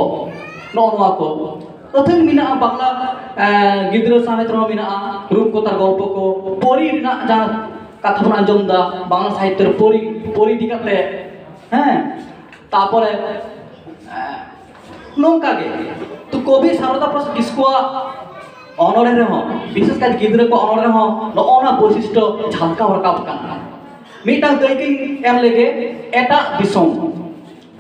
ᱱᱚᱜᱼᱚ ᱱᱚᱣᱟ ᱠᱚ ᱟᱹᱛᱷᱟᱹᱱ ᱢᱮᱱᱟᱜᱼᱟ, ᱵᱟᱝᱞᱟ ᱮᱸ, ᱜᱤᱫᱽᱨᱟᱹ ᱥᱟᱶᱦᱮᱫ ᱨᱮᱦᱚᱸ ᱢᱮᱱᱟᱜᱼᱟ ᱨᱩᱯ ᱠᱚᱛᱷᱟᱨ ᱜᱚᱞᱯᱚ ᱠᱚ, ᱯᱚᱨᱤ ᱨᱮᱱᱟᱜ ᱡᱟᱦᱟᱸ ᱠᱟᱛᱷᱟ ᱵᱚᱱ ᱟᱸᱡᱚᱢ ᱮᱫᱟ ᱵᱟᱝᱞᱟ ᱥᱟᱦᱤᱛᱛᱚ ᱨᱮ ᱯᱚᱨᱤ, ᱯᱚᱨᱤ ᱤᱫᱤ ᱠᱟᱛᱮ, ᱦᱮᱸ, ᱛᱟᱯᱚᱨᱮ ᱮᱸ, ᱱᱚᱝᱠᱟ ᱜᱮ ᱛᱚ ᱠᱚᱵᱤ ᱥᱟᱨᱚᱫᱟ ᱯᱨᱚᱥᱟᱫᱽ ᱠᱤᱥᱠᱩᱣᱟᱜ ᱚᱱᱚᱬᱦᱮ ᱨᱮᱦᱚᱸ, ᱵᱤᱥᱮᱥ ᱠᱟᱭᱛᱮ ᱜᱤᱫᱽᱨᱟᱹ ᱠᱚ ᱚᱱᱚᱬᱦᱮ ᱨᱮᱦᱚᱸ ᱱᱚᱜᱼᱚ ᱱᱟ ᱵᱳᱭᱥᱤᱥᱴᱚ ᱡᱷᱟᱞᱠᱟᱣ ᱨᱟᱠᱟᱵ ᱠᱟᱱᱟ᱾ ᱢᱤᱫᱴᱟᱝ ᱫᱟᱹᱭᱠᱟᱹᱧ ᱮᱢ ᱞᱮᱜᱮ ᱮᱴᱟᱜ ᱫᱤᱥᱚᱢ᱾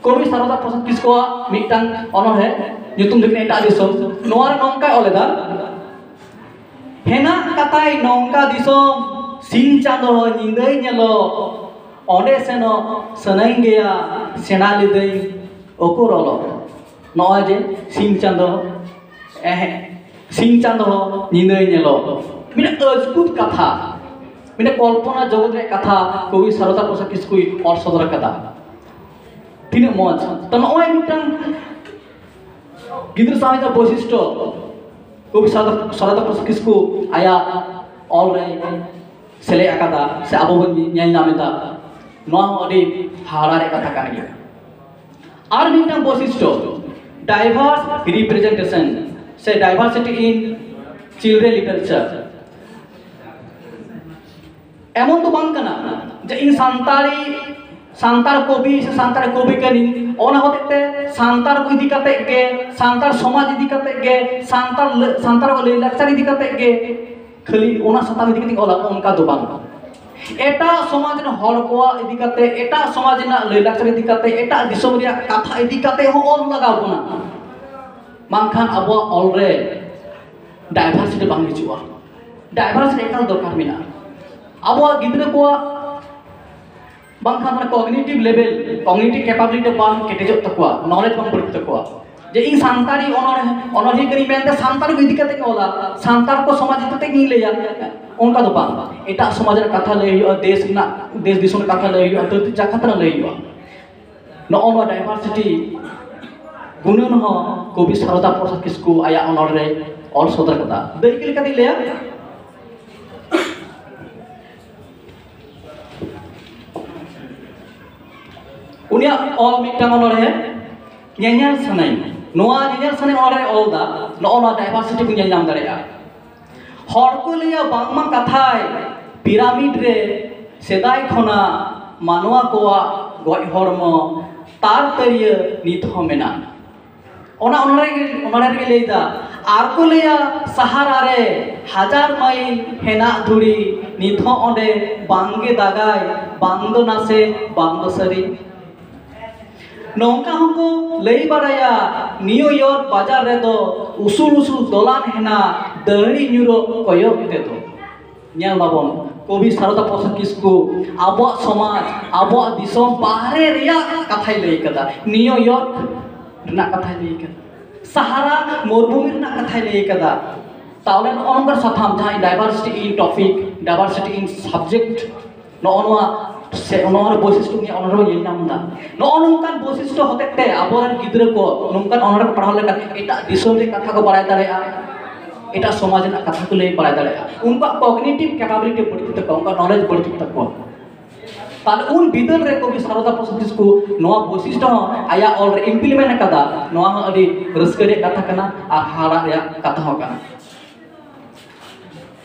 ᱠᱚᱵᱤ ᱥᱟᱨᱚᱫᱟ ᱯᱨᱚᱥᱟᱫᱽ ᱠᱤᱥᱠᱩᱣᱟᱜ ᱢᱤᱫᱴᱟᱝ ᱚᱱᱚᱬᱦᱮ, ᱧᱩᱛᱩᱢ ᱫᱚ ᱦᱩᱭᱩᱜ ᱠᱟᱱᱟ ᱮᱴᱟᱜ ᱫᱤᱥᱚᱢ᱾ ᱱᱚᱣᱟ ᱨᱮ ᱱᱚᱝᱠᱟᱭ ᱚᱞ ᱮᱫᱟ, ᱦᱮᱱᱟᱜ ᱠᱟᱛᱟᱭ ᱱᱚᱝᱠᱟ ᱫᱤᱥᱚᱢ, ᱥᱤᱧ ᱪᱟᱸᱫᱚ ᱦᱚᱸ ᱧᱤᱫᱟᱹᱭ ᱧᱮᱞᱚᱜ, ᱚᱸᱰᱮ ᱥᱮᱱᱚᱜ ᱥᱟᱱᱟᱧ ᱜᱮᱭᱟ, ᱥᱮᱬᱟ ᱞᱤᱫᱟᱹᱧ ᱩᱠᱩᱨ ᱚᱞᱚᱜ᱾ ᱱᱚᱜᱼᱚᱭ ᱡᱮ ᱥᱤᱧ ᱪᱟᱸᱫᱚ, ᱮᱦᱮᱸ, ᱥᱤᱧ ᱪᱟᱸᱫᱚ ᱦᱚᱸ ᱧᱤᱫᱟᱹᱭ ᱧᱮᱞᱚᱜ, ᱢᱤᱫᱴᱮᱱ ᱟᱹᱥᱠᱩᱛ ᱠᱟᱛᱷᱟ, ᱢᱤᱫᱴᱮᱱ ᱠᱚᱞᱯᱚᱱᱟ ᱡᱚᱜᱚᱛ ᱨᱮᱭᱟᱜ ᱠᱟᱛᱷᱟ ᱠᱚᱵᱤ ᱥᱟᱨᱚᱫᱟ ᱯᱨᱚᱥᱟᱫᱽ ᱠᱤᱥᱠᱩᱭ ᱚᱞ ᱥᱚᱫᱚᱨ ᱟᱠᱟᱫᱟ᱾ ᱛᱤᱱᱟᱹᱜ ᱢᱚᱡᱽ! ᱛᱚ, ᱱᱚᱜᱼᱚᱭ ᱢᱤᱫᱴᱟᱝ ᱜᱤᱫᱽᱨᱟᱹ ᱥᱟᱶᱦᱮᱫ ᱨᱮᱱᱟᱜ ᱵᱳᱭᱥᱤᱥᱴᱚ ᱠᱚᱵᱤ ᱥᱟᱨᱚᱫᱟ, ᱥᱟᱨᱚᱫᱟ ᱯᱨᱚᱥᱟᱫᱽ ᱠᱤᱥᱠᱩ ᱟᱭᱟᱜ ᱚᱞ ᱨᱮ ᱥᱮᱞᱮᱫ ᱟᱠᱟᱫᱟ ᱥᱮ ᱟᱵᱚ ᱵᱚᱱ ᱧᱮᱞ ᱧᱟᱢ ᱮᱫᱟ, ᱱᱚᱣᱟ ᱦᱚᱸ ᱟᱹᱰᱤ ᱦᱟᱦᱟᱲᱟ ᱨᱮᱭᱟᱜ ᱠᱟᱛᱷᱟ ᱠᱟᱱ ᱜᱮᱭᱟ᱾ ᱟᱨ ᱢᱤᱫᱴᱟᱝ ᱵᱳᱭᱥᱤᱥᱴᱚ, diverse representation ᱥᱮ diversity in children literature᱾ ᱮᱢᱚᱱ ᱫᱚ ᱵᱟᱝ ᱠᱟᱱᱟ ᱡᱮ ᱤᱧ ᱥᱟᱱᱛᱟᱲᱤ, ᱥᱟᱱᱛᱟᱲ ᱠᱚᱵᱤ ᱥᱮ ᱥᱟᱱᱛᱟᱲ ᱠᱚᱵᱤ ᱠᱟᱹᱱᱟᱹᱧ, ᱚᱱᱟ ᱦᱚᱛᱮᱡ ᱛᱮ ᱥᱟᱱᱛᱟᱲ ᱠᱚ ᱤᱫᱤ ᱠᱟᱛᱮ ᱜᱮ, ᱥᱟᱱᱛᱟᱲ ᱥᱚᱢᱟᱡᱽ ᱤᱫᱤ ᱠᱟᱛᱮ ᱜᱮ, ᱥᱟᱱᱛᱟᱲ ᱞᱟᱹ-, ᱥᱟᱱᱛᱟᱲ ᱞᱟᱹᱭ ᱞᱟᱠᱪᱟᱨ ᱤᱫᱤ ᱠᱟᱛᱮ ᱜᱮ ᱠᱷᱟᱹᱞᱤ ᱚᱱᱟ ᱥᱟᱛᱟᱢ ᱤᱫᱤ ᱠᱟᱛᱮ ᱚᱞᱟ, ᱚᱱᱠᱟ ᱫᱚ ᱵᱟᱝ᱾ ᱮᱴᱟᱜ ᱥᱚᱢᱟᱡᱽ ᱨᱮᱱ ᱦᱚᱲ ᱠᱚᱣᱟᱜ ᱤᱫᱤ ᱠᱟᱛᱮ, ᱮᱴᱟᱜ ᱥᱚᱢᱟᱡᱽ ᱨᱮᱱᱟᱜ ᱞᱟᱹᱭ ᱞᱟᱠᱪᱟᱨ ᱤᱫᱤ ᱠᱟᱛᱮ, ᱮᱴᱟᱜ ᱫᱤᱥᱚᱢ ᱨᱮᱭᱟᱜ ᱠᱟᱛᱷᱟ ᱤᱫᱤ ᱠᱟᱛᱮ ᱦᱚᱸ ᱚᱞ ᱞᱟᱜᱟᱣ ᱵᱚᱱᱟ, ᱵᱟᱝᱠᱷᱟᱱ ᱟᱵᱚᱣᱟᱜ ᱚᱞ ᱨᱮ diversity ᱵᱟᱝ ᱦᱤᱡᱩᱜᱼᱟ᱾ Diversity ᱮᱠᱟᱞ ᱫᱚᱨᱠᱟᱨ ᱢᱮᱱᱟᱜᱼᱟ᱾ ᱟᱵᱚᱣᱟᱜ ᱜᱤᱫᱽᱨᱟᱹ ᱠᱚᱣᱟᱜ ᱵᱟᱝᱠᱷᱟᱱ ᱢᱟᱱᱮ cognitive level, cognitive capability ᱵᱟᱝ ᱠᱮᱴᱮᱡᱚᱜ ᱛᱟᱠᱚᱣᱟ, knowledge ᱵᱟᱝ ᱵᱟᱹᱲᱛᱤᱜ ᱛᱟᱠᱚᱣᱟ᱾ ᱡᱮ ᱤᱧ ᱥᱟᱱᱛᱟᱲᱤ ᱚᱱᱚᱬᱦᱮ, ᱚᱱᱚᱬᱦᱮ ᱠᱟᱹᱱᱟᱹᱧ ᱢᱮᱱᱛᱮ ᱥᱟᱱᱛᱟᱲ ᱠᱚ ᱤᱫᱤ ᱠᱟᱛᱮ ᱤᱧ ᱚᱞᱟ, ᱥᱟᱱᱛᱟᱲ ᱠᱚ ᱥᱚᱢᱟᱡᱽ ᱤᱫᱤ ᱠᱟᱛᱮ ᱤᱧ ᱞᱟᱹᱭᱟ, ᱚᱱᱠᱟ ᱫᱚ ᱵᱟᱝ᱾ ᱮᱴᱟᱜ ᱥᱚᱢᱟᱡᱽ ᱨᱮᱱᱟᱜ ᱠᱟᱛᱷᱟ ᱞᱟᱹᱭ ᱦᱩᱭᱩᱜᱼᱟ, ᱫᱮᱥ ᱨᱮᱱᱟᱜ, ᱫᱮᱥ ᱫᱤᱥᱚᱢ ᱨᱮᱱᱟᱜ ᱠᱟᱛᱷᱟ ᱞᱟᱹᱭ ᱦᱩᱭᱩᱜᱼᱟ, ᱫᱷᱟᱹᱨᱛᱤ ᱡᱟᱠᱟᱛ ᱨᱮᱱᱟᱜ ᱞᱟᱹᱭ ᱦᱩᱭᱩᱜᱼᱟ᱾ ᱱᱚᱜᱼᱚ ᱱᱚᱣᱟ diversity ᱜᱩᱱᱟᱹᱱ ᱦᱚᱸ ᱠᱚᱵᱤ ᱥᱟᱨᱚᱫᱟ ᱯᱨᱚᱥᱟᱫᱽ ᱠᱤᱥᱠᱩ ᱟᱭᱟᱜ ᱚᱱᱚᱬᱦᱮ ᱨᱮ ᱚᱞ ᱥᱚᱫᱚᱨ ᱠᱟᱫᱟ᱾ ᱫᱟᱹᱭᱠᱟᱹ ᱞᱮᱠᱟᱛᱤᱧ ᱞᱟᱹᱭᱟ, ᱩᱱᱤᱭᱟᱜ ᱚᱞ ᱢᱤᱫᱴᱟᱝ ᱚᱱᱚᱬᱦᱮ ᱧᱮᱧᱮᱞ ᱥᱟᱱᱟᱧ, ᱱᱚᱣᱟ ᱧᱮᱧᱮᱞ ᱥᱟᱱᱟᱧ ᱚᱱᱚᱬᱦᱮ ᱚᱞ ᱫᱟ, ᱱᱚᱜᱼᱚ ᱱᱚᱣᱟ diversity ᱵᱚᱱ ᱧᱮᱞ ᱧᱟᱢ ᱫᱟᱲᱮᱭᱟᱜᱼᱟ᱾ ᱦᱚᱲ ᱠᱚ ᱞᱟᱹᱭᱟ ᱵᱟᱝᱢᱟ ᱠᱟᱛᱷᱟᱭ ᱯᱤᱨᱟᱢᱤᱰ ᱨᱮ ᱥᱮᱫᱟᱭ ᱠᱷᱚᱱᱟᱜ ᱢᱟᱱᱣᱟ ᱠᱚᱣᱟᱜ ᱜᱚᱡ ᱦᱚᱲᱢᱚ ᱛᱟᱨ ᱛᱟᱹᱨᱤᱭᱟᱹ ᱱᱤᱛ ᱦᱚᱸ ᱢᱮᱱᱟᱜᱼᱟ᱾ ᱚᱱᱟ ᱚᱱᱚᱬᱦᱮ ᱜᱮ, ᱚᱱᱚᱬᱦᱮ ᱨᱮᱜᱮ ᱞᱟᱹᱭᱫᱟ, ᱟᱨ ᱠᱚ ᱞᱟᱹᱭᱟ ᱥᱟᱦᱟᱨᱟ ᱨᱮ ᱦᱟᱡᱟᱨ ᱢᱟᱭᱤᱞ ᱦᱮᱱᱟᱜ ᱫᱷᱩᱲᱤ ᱱᱤᱛ ᱦᱚᱸ ᱚᱸᱰᱮ ᱵᱟᱝ ᱜᱮ ᱫᱟᱜᱟᱭ, ᱵᱟᱝ ᱫᱚ ᱱᱟᱥᱮ, ᱵᱟᱝ ᱫᱚ ᱥᱟᱹᱨᱤ᱾ ᱱᱚᱝᱠᱟ ᱦᱚᱸᱠᱚ ᱞᱟᱹᱭ ᱵᱟᱲᱟᱭᱟ, ᱱᱤᱭᱩ ᱭᱚᱨᱠ ᱵᱟᱡᱟᱨ ᱨᱮᱫᱚ ᱩᱥᱩᱞ ᱩᱥᱩᱞ ᱫᱚᱞᱟᱱ ᱦᱮᱱᱟᱜ, ᱫᱟᱹᱦᱲᱤ ᱧᱩᱨᱚᱜ ᱠᱚᱭᱚᱜ ᱛᱮᱫᱚ᱾ ᱧᱮᱞ ᱢᱟᱵᱚᱱ, ᱠᱚᱵᱤ ᱥᱟᱨᱚᱫᱟ ᱯᱨᱚᱥᱟᱫᱽ ᱠᱤᱥᱠᱩ ᱟᱵᱚᱣᱟᱜ ᱥᱚᱢᱟᱡᱽ, ᱟᱵᱚᱣᱟᱜ ᱫᱤᱥᱚᱢ ᱵᱟᱦᱨᱮ ᱨᱮᱭᱟᱜ ᱠᱟᱛᱷᱟᱭ ᱞᱟᱹᱭ ᱠᱟᱫᱟ, ᱱᱤᱭᱩ ᱭᱚᱨᱠ ᱨᱮᱱᱟᱜ ᱠᱟᱛᱷᱟᱭ ᱞᱟᱹᱭ ᱠᱟᱫᱟ, ᱥᱟᱦᱟᱨᱟ ᱢᱚᱨᱩᱵᱷᱩᱢᱤ ᱨᱮᱱᱟᱜ ᱠᱟᱛᱷᱟᱭ ᱞᱟᱹᱭ ᱠᱟᱫᱟ᱾ ᱛᱟᱦᱚᱞᱮ ᱱᱚᱜᱼᱚ ᱱᱚᱝᱠᱟᱱ ᱥᱟᱛᱟᱢ, ᱡᱟᱦᱟᱸ diversity in topic, diversity in subject, ᱱᱚᱜᱼᱚ ᱱᱚᱣᱟ ᱥᱮ ᱱᱚᱣᱟ ᱨᱮ ᱵᱳᱭᱥᱤᱥᱴᱚ ᱩᱱᱤᱭᱟᱜ ᱚᱱᱚᱬᱦᱮ ᱵᱚᱱ ᱧᱮᱞ ᱧᱟᱢ ᱮᱫᱟ᱾ ᱱᱚᱜᱼᱚ ᱱᱚᱝᱠᱟᱱ ᱵᱳᱭᱥᱤᱥᱴᱚ ᱦᱚᱛᱮᱡ ᱛᱮ ᱟᱵᱚᱨᱮᱱ ᱜᱤᱫᱽᱨᱟᱹ ᱠᱚ ᱱᱚᱝᱠᱟᱱ ᱚᱱᱚᱬᱦᱮ ᱠᱚ ᱯᱟᱲᱦᱟᱣ ᱞᱮᱠᱷᱟᱱ ᱮᱴᱟᱜ ᱫᱤᱥᱚᱢ ᱨᱮᱭᱟᱜ ᱠᱟᱛᱷᱟ ᱠᱚ ᱵᱟᱲᱟᱭ ᱫᱟᱲᱮᱭᱟᱜᱼᱟ, ᱮᱴᱟᱜ ᱥᱚᱢᱟᱡᱽ ᱨᱮᱱᱟᱜ ᱠᱟᱛᱷᱟ ᱠᱚ ᱞᱟᱹᱭ ᱵᱟᱲᱟᱭ ᱫᱟᱲᱮᱭᱟᱜᱼᱟ, ᱩᱱᱠᱩᱣᱟᱜ cognitive capability ᱵᱟᱹᱲᱛᱤᱜ ᱛᱟᱠᱚᱣᱟ, ᱩᱱᱠᱩᱣᱟᱜ knowledge ᱵᱟᱹᱲᱛᱤᱜ ᱛᱟᱠᱚᱣᱟ᱾ ᱛᱟᱦᱞᱮ ᱩᱱ ᱵᱤᱫᱟᱹᱞ ᱨᱮ ᱠᱚᱵᱤ ᱥᱟᱨᱚᱫᱟ ᱯᱨᱚᱥᱟᱫᱽ ᱠᱤᱥᱠᱩ ᱱᱚᱣᱟ ᱵᱳᱭᱥᱤᱥᱴᱚ ᱦᱚᱸ ᱟᱭᱟᱜ ᱚᱞ ᱨᱮ ᱤᱢᱯᱞᱤᱢᱮᱱᱴ ᱟᱠᱟᱫᱟ᱾ ᱱᱚᱣᱟ ᱦᱚᱸ ᱟᱹᱰᱤ ᱨᱟᱹᱥᱠᱟᱹ ᱨᱮᱭᱟᱜ ᱠᱟᱛᱷᱟ ᱠᱟᱱᱟ ᱟᱨ ᱦᱟᱦᱟᱲᱟᱜ ᱨᱮᱭᱟᱜ ᱠᱟᱛᱷᱟ ᱦᱚᱸ ᱠᱟᱱᱟ᱾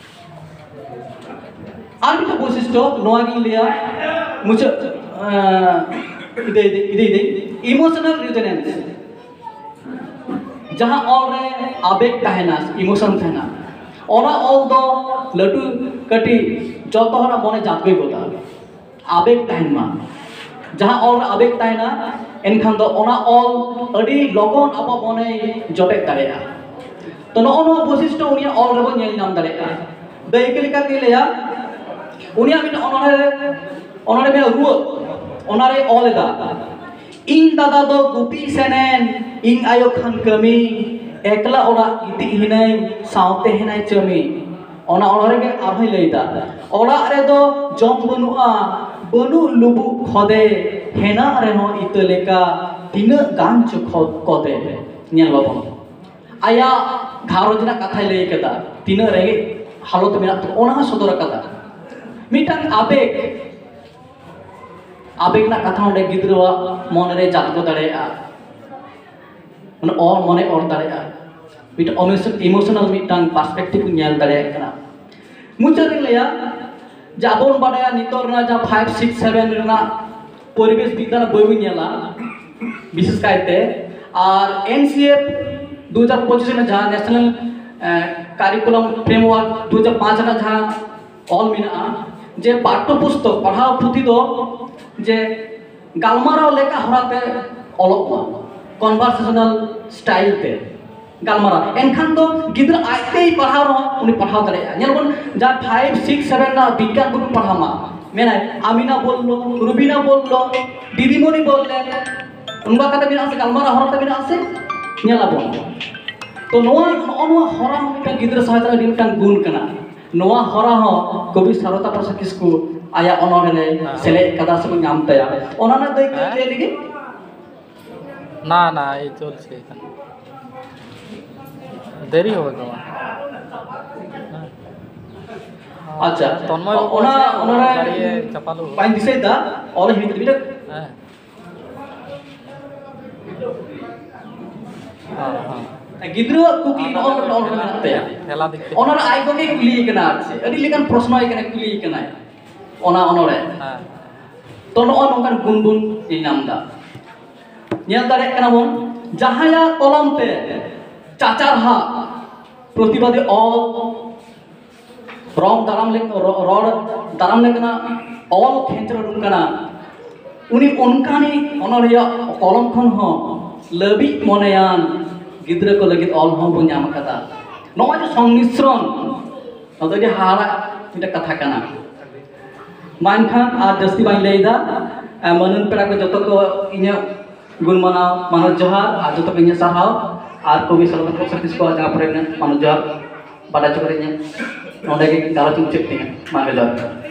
ᱟᱨ ᱢᱤᱫᱴᱟᱝ ᱵᱳᱭᱥᱤᱥᱴᱚ ᱱᱚᱣᱟ ᱜᱤᱧ ᱞᱟᱹᱭᱟ, ᱢᱩᱪᱟᱹᱫ ᱤᱫᱤᱭ ᱤᱫᱤᱭ ᱤᱢᱳᱥᱚᱱᱟᱞ ᱨᱮᱡᱚᱱᱮᱱᱥ᱾ ᱡᱟᱦᱟᱸ ᱚᱞ ᱨᱮ ᱟᱵᱮᱜᱽ ᱛᱟᱦᱮᱱᱟ, ᱤᱢᱳᱥᱚᱱ ᱛᱟᱦᱮᱱᱟ, ᱚᱱᱟ ᱚᱞ ᱫᱚ ᱞᱟᱹᱴᱩ ᱠᱟᱹᱴᱤᱡ ᱡᱚᱛᱚ ᱦᱚᱲᱟᱜ ᱢᱚᱱᱮ ᱡᱟᱫᱽᱜᱚᱭ ᱜᱚᱫᱟ᱾ ᱟᱵᱮᱜᱽ ᱛᱟᱦᱮᱱ ᱢᱟ᱾ ᱡᱟᱦᱟᱸ ᱚᱞ ᱨᱮ ᱟᱵᱮᱜᱽ ᱛᱟᱦᱮᱱᱟ, ᱮᱱᱠᱷᱟᱱ ᱫᱚ ᱚᱱᱟ ᱚᱞ ᱟᱹᱰᱤ ᱞᱚᱜᱚᱱ ᱟᱵᱚ ᱢᱚᱱᱮᱭ ᱡᱚᱴᱮᱫ ᱫᱟᱲᱮᱭᱟᱜᱼᱟ᱾ ᱛᱚ, ᱱᱚᱜᱼᱚ ᱱᱚᱣᱟ ᱵᱳᱭᱥᱤᱥᱴᱚ ᱩᱱᱤᱭᱟᱜ ᱚᱞ ᱨᱮᱵᱚᱱ ᱧᱮᱞ ᱧᱟᱢ ᱫᱟᱲᱮᱭᱟᱜᱼᱟ᱾ ᱫᱟᱹᱭᱠᱟᱹ ᱞᱮᱠᱟᱛᱮᱧ ᱞᱟᱹᱭᱟ, ᱩᱱᱤᱭᱟᱜ ᱢᱤᱫᱴᱟᱝ ᱚᱱᱚᱬᱦᱮ, ᱚᱱᱚᱬᱦᱮ ᱢᱮᱱᱟᱜᱼᱟ ᱨᱩᱣᱟᱹ, ᱚᱱᱟᱨᱮᱭ ᱚᱞ ᱮᱫᱟ, "ᱤᱧ ᱫᱟᱫᱟ ᱫᱚ ᱜᱩᱯᱤ ᱥᱮᱱᱮᱱ, ᱤᱧ ᱟᱭᱳ ᱠᱷᱟᱱ ᱠᱟᱹᱢᱤ, ᱮᱠᱞᱟ ᱚᱲᱟᱜ ᱜᱤᱛᱤᱡ ᱦᱤᱱᱟᱹᱧ, ᱥᱟᱶᱛᱮ ᱦᱮᱱᱟᱭ ᱪᱟᱹᱢᱤ᱾" ᱚᱱᱟ ᱚᱱᱚᱬᱦᱮ ᱜᱮ ᱟᱨᱦᱚᱸᱭ ᱞᱟᱹᱭ ᱮᱫᱟ, "ᱚᱲᱟᱜ ᱨᱮᱫᱚ ᱡᱚᱢ ᱵᱟᱹᱱᱩᱜᱼᱟ, ᱵᱟᱹᱱᱩᱜ ᱞᱩᱵᱩᱜ ᱠᱷᱚᱫᱮ, ᱦᱮᱱᱟᱜ ᱨᱮᱦᱚᱸ ᱤᱛᱟᱹ ᱞᱮᱠᱟ, ᱛᱤᱱᱟᱹᱜ ᱜᱟᱱ ᱪᱚ ᱠᱷᱚ-, ᱠᱚᱫᱮ᱾" ᱧᱮᱞ ᱵᱟᱵᱚᱱ, ᱟᱭᱟᱜ ᱜᱷᱟᱨᱚᱸᱡᱽ ᱨᱮᱱᱟᱜ ᱠᱟᱛᱷᱟᱭ ᱞᱟᱹᱭ ᱠᱟᱫᱟ, ᱛᱤᱱᱟᱹᱜ ᱨᱮᱸᱜᱮᱡ ᱦᱟᱞᱚᱛ ᱢᱮᱱᱟᱜ ᱛᱟᱠᱚᱣᱟ, ᱚᱱᱟ ᱦᱚᱸ ᱥᱚᱫᱚᱨ ᱟᱠᱟᱫᱟ᱾ ᱢᱤᱫᱴᱟᱝ ᱟᱵᱮᱜᱽ, ᱟᱵᱮᱜᱽ ᱨᱮᱱᱟᱜ ᱠᱟᱛᱷᱟ ᱚᱸᱰᱮ ᱜᱤᱫᱽᱨᱟᱹᱣᱟᱜ ᱢᱚᱱᱮ ᱨᱮ ᱡᱟᱫᱽᱜᱚ ᱫᱟᱲᱮᱭᱟᱜᱼᱟ, ᱢᱟᱱᱮ ᱚᱨ, ᱢᱚᱱᱮ ᱚᱨ ᱫᱟᱲᱮᱭᱟᱜᱼᱟ, ᱢᱤᱫᱴᱟᱝ ᱤᱢᱳᱥᱚᱱᱟᱞ ᱢᱤᱫᱴᱟᱝ ᱯᱟᱨᱥᱯᱮᱠᱴᱤᱵᱷ ᱧᱮᱞ ᱫᱟᱲᱮᱭᱟᱜ ᱠᱟᱱᱟ᱾ ᱢᱩᱪᱟᱹᱫ ᱨᱤᱧ ᱞᱟᱹᱭᱟ ᱡᱮ ᱟᱵᱚ ᱵᱚᱱ ᱵᱟᱰᱟᱭᱟ ᱱᱤᱛᱚᱜ ᱨᱮᱱᱟᱜ ᱡᱟᱦᱟᱸ ᱯᱷᱟᱭᱤᱵᱷ ᱥᱤᱠᱥ ᱥᱮᱵᱷᱮᱱ ᱨᱮᱱᱟᱜ ᱯᱚᱨᱤᱵᱮᱥ ᱵᱤᱜᱽᱜᱟᱱ ᱵᱳᱭ ᱵᱚᱱ ᱧᱮᱞᱟ ᱵᱤᱥᱮᱥ ᱠᱟᱭᱛᱮ, ᱟᱨ ᱮᱱ ᱥᱤ ᱮᱯᱷ ᱫᱩ ᱦᱟᱡᱟᱨ ᱯᱚᱸᱪᱤᱥ ᱨᱮᱱᱟᱜ ᱡᱟᱦᱟᱸ ᱱᱮᱥᱱᱟᱞ ᱠᱟᱨᱤᱠᱩᱞᱟᱢ ᱯᱷᱨᱮᱢᱣᱟᱨᱠ ᱫᱩ ᱦᱟᱡᱟᱨ ᱯᱟᱸᱪ ᱨᱮᱱᱟᱜ ᱡᱟᱦᱟᱸ ᱚᱞ ᱢᱮᱱᱟᱜᱼᱟ, ᱡᱮ ᱯᱟᱴᱴᱚ ᱯᱩᱥᱛᱚᱠ, ᱯᱟᱲᱦᱟᱣ ᱯᱩᱛᱷᱤ ᱫᱚ ᱡᱮ ᱜᱟᱞᱢᱟᱨᱟᱣ ᱞᱮᱠᱟ ᱦᱚᱨᱟᱛᱮ ᱚᱞᱚᱜ ᱢᱟ, ᱠᱚᱱᱵᱷᱟᱨᱥᱮᱥᱚᱱᱟᱞ ᱥᱴᱟᱭᱤᱞ ᱛᱮ ᱜᱟᱞᱢᱟᱨᱟᱣ᱾ ᱮᱱᱠᱷᱟᱱ ᱫᱚ ᱜᱤᱫᱽᱨᱟᱹ ᱟᱡᱛᱮᱭ ᱯᱟᱲᱦᱟᱣ ᱨᱮᱦᱚᱸ ᱩᱱᱤ ᱯᱟᱲᱦᱟᱣ ᱫᱟᱲᱮᱭᱟᱜᱼᱟ᱾ ᱧᱮᱞ ᱵᱚᱱ, ᱡᱟᱦᱟᱸ ᱯᱷᱟᱭᱤᱵᱷ ᱥᱤᱠᱥ ᱥᱮᱵᱷᱮᱱ ᱨᱮᱱᱟᱜ ᱵᱤᱜᱽᱜᱟᱱ ᱵᱳᱭ ᱯᱟᱲᱦᱟᱣ ᱢᱟ, ᱢᱮᱱᱟᱭ, "ᱟᱢᱤᱱᱟ ᱵᱚᱞᱞᱚ, ᱨᱩᱵᱤᱱᱟ ᱵᱚᱞᱞᱚ, ᱫᱤᱫᱤᱢᱚᱱᱤ ᱵᱚᱞᱞᱮ", ᱚᱱᱠᱟ ᱠᱟᱛᱮ ᱢᱮᱱᱟᱜᱼᱟ ᱥᱮ, ᱜᱟᱞᱢᱟᱨᱟᱣ ᱦᱚᱨᱟᱛᱮ ᱢᱮᱱᱟᱜᱼᱟ ᱥᱮ, ᱧᱮᱞ ᱟᱵᱚᱱ᱾ ᱛᱚ ᱱᱚᱣᱟ, ᱱᱚᱜᱼᱚ ᱱᱚᱣᱟ ᱦᱚᱨᱟ ᱦᱚᱸ ᱢᱤᱫᱴᱟᱝ ᱜᱤᱫᱽᱨᱟᱹ ᱥᱟᱶᱛᱟ ᱨᱮ ᱟᱹᱰᱤ ᱢᱤᱫᱴᱟᱝ ᱜᱩᱱ ᱠᱟᱱᱟ᱾ ᱱᱚᱣᱟ ᱦᱚᱨᱟ ᱦᱚᱸ ᱠᱚᱵᱤ ᱥᱟᱨᱚᱫᱟ ᱯᱨᱚᱥᱟᱫᱽ ᱠᱤᱥᱠᱩ ᱟᱭᱟᱜ ᱚᱱᱚᱬᱦᱮ ᱨᱮ ᱦᱮᱸ᱾ ᱥᱮᱞᱮᱫ ᱠᱟᱫᱟ ᱥᱮᱵᱚᱱ ᱧᱟᱢ ᱛᱟᱭᱟ᱾ ᱚᱱᱟ ᱨᱮᱱᱟᱜ ᱫᱟᱹᱭᱠᱟᱹ ᱦᱮᱸ᱾ ᱞᱟᱹᱭ ᱞᱟᱹᱜᱤᱫ? ᱱᱟ, ᱱᱟ, ᱮᱭ ᱪᱚᱞᱪᱷᱮ ᱮᱠᱷᱚᱱ᱾ ᱫᱮᱨᱤ ᱦᱳᱭ ᱜᱟ᱾ ᱟᱪᱪᱷᱟ, ᱛᱚᱱᱢᱚᱭ ᱵᱟᱹᱵᱩ ᱚᱱᱟ ᱪᱮᱫ ᱚᱱᱟ ᱨᱮ ᱜᱟᱹᱲᱤᱭᱮ ᱪᱟᱯᱟᱞ ᱦᱩᱭ? ᱵᱟᱹᱧ ᱫᱤᱥᱟᱹᱭᱮᱫᱟ, ᱚᱞ ᱦᱤᱲᱤᱧ ᱠᱮᱫᱟ᱾ ᱦᱮᱸ᱾ ᱦᱮᱸ, ᱦᱮᱸ᱾ ᱜᱤᱫᱽᱨᱟᱹᱣᱟᱜ ᱠᱩᱠᱞᱤ ᱱᱚᱜᱼᱚ ᱱᱚᱝᱠᱟ ᱚᱞ ᱨᱮ ᱢᱮᱱᱟᱜ ᱛᱟᱭᱟ᱾ ᱛᱮᱞᱟ ᱫᱤᱠ ᱛᱮ᱾ ᱚᱱᱟ ᱨᱮ ᱟᱡ ᱜᱚᱜᱮ ᱠᱩᱞᱤᱭᱮ ᱠᱟᱱᱟ, ᱟᱨ ᱪᱮᱫ ᱟᱹᱰᱤ ᱞᱮᱠᱟᱱ ᱯᱨᱚᱥᱱᱚᱭ ᱠᱟᱱᱟ, ᱠᱩᱞᱤᱭᱮ ᱠᱟᱱᱟᱭ ᱚᱱᱟ ᱚᱱᱚᱲᱦᱮ᱾ ᱦᱮᱸ᱾ ᱛᱚ, ᱱᱚᱜᱼᱚ ᱱᱚᱝᱠᱟᱱ ᱜᱩᱱ ᱵᱚᱱ ᱧᱮᱞ ᱧᱟᱢ ᱮᱫᱟ᱾ ᱧᱮᱞ ᱫᱟᱲᱮᱭᱟᱜ ᱠᱟᱱᱟ ᱵᱚᱱ, ᱡᱟᱦᱟᱸᱭᱟᱜ ᱠᱚᱞᱚᱢ ᱛᱮ ᱪᱟᱪᱟᱨᱦᱟᱜ ᱯᱨᱚᱛᱤᱵᱟᱫᱤ ᱚᱞ ᱨᱚᱲ ᱫᱟᱨᱟᱢ ᱞᱮ-, ᱨᱚ-, ᱨᱚᱲ ᱫᱟᱨᱟᱢ ᱞᱮᱠᱟᱱᱟᱜ ᱚᱞ ᱠᱷᱮᱧᱪᱚᱲ ᱩᱰᱩᱠ ᱠᱟᱱᱟ, ᱩᱱᱤ ᱚᱱᱠᱟᱱᱤᱡ ᱚᱱᱚᱲᱦᱤᱭᱟᱹ ᱠᱚᱞᱚᱢ ᱠᱷᱚᱱ ᱦᱚᱸ ᱞᱟᱹᱵᱤᱫ ᱢᱚᱱᱮᱭᱟᱱ ᱜᱤᱫᱽᱨᱟᱹ ᱠᱚ ᱞᱟᱹᱜᱤᱫ ᱚᱞ ᱦᱚᱸ ᱵᱚᱱ ᱧᱟᱢ ᱟᱠᱟᱫᱟ᱾ ᱱᱚᱜᱼᱚᱭ ᱡᱮ ᱥᱚᱝᱢᱤᱥᱨᱚᱱ, ᱱᱚᱣᱟ ᱫᱚ ᱟᱹᱰᱤ ᱦᱟᱦᱟᱲᱟᱜ ᱢᱤᱫᱴᱮᱱ ᱠᱟᱛᱷᱟ ᱠᱟᱱᱟ᱾ ᱢᱟ ᱮᱱᱠᱷᱟᱱ ᱟᱨ ᱡᱟᱹᱥᱛᱤ ᱵᱟᱹᱧ ᱞᱟᱹᱭᱫᱟ᱾ ᱮ, ᱢᱟᱹᱱᱟᱱ ᱯᱮᱲᱟ ᱠᱚ ᱡᱚᱛᱚ ᱠᱚ ᱤᱧᱟᱹᱜ ᱜᱩᱱ ᱢᱟᱱᱟᱣ ᱢᱟᱱᱚᱛ ᱡᱚᱦᱟᱨ, ᱟᱨ ᱡᱚᱛᱚ ᱠᱚ ᱤᱧᱟᱹᱜ ᱥᱟᱨᱦᱟᱣ, ᱟᱨ ᱠᱚᱵᱤ ᱥᱟᱞᱚᱢ ᱠᱚ ᱥᱟᱨᱠᱤᱥ ᱠᱚᱣᱟᱜ ᱡᱟᱦᱟᱸ ᱯᱚᱨᱮ ᱢᱟᱱᱚᱛ ᱡᱚᱦᱟᱨ ᱵᱟᱰᱟᱭ ᱦᱚᱪᱚ ᱠᱟᱛᱮ ᱤᱧᱟᱹᱜ ᱱᱚᱸᱰᱮ ᱜᱮ ᱜᱟᱞᱚᱪ ᱢᱩᱪᱟᱹᱫ ᱛᱤᱧᱟᱹ᱾ ᱢᱟ ᱡᱚᱦᱟᱨ᱾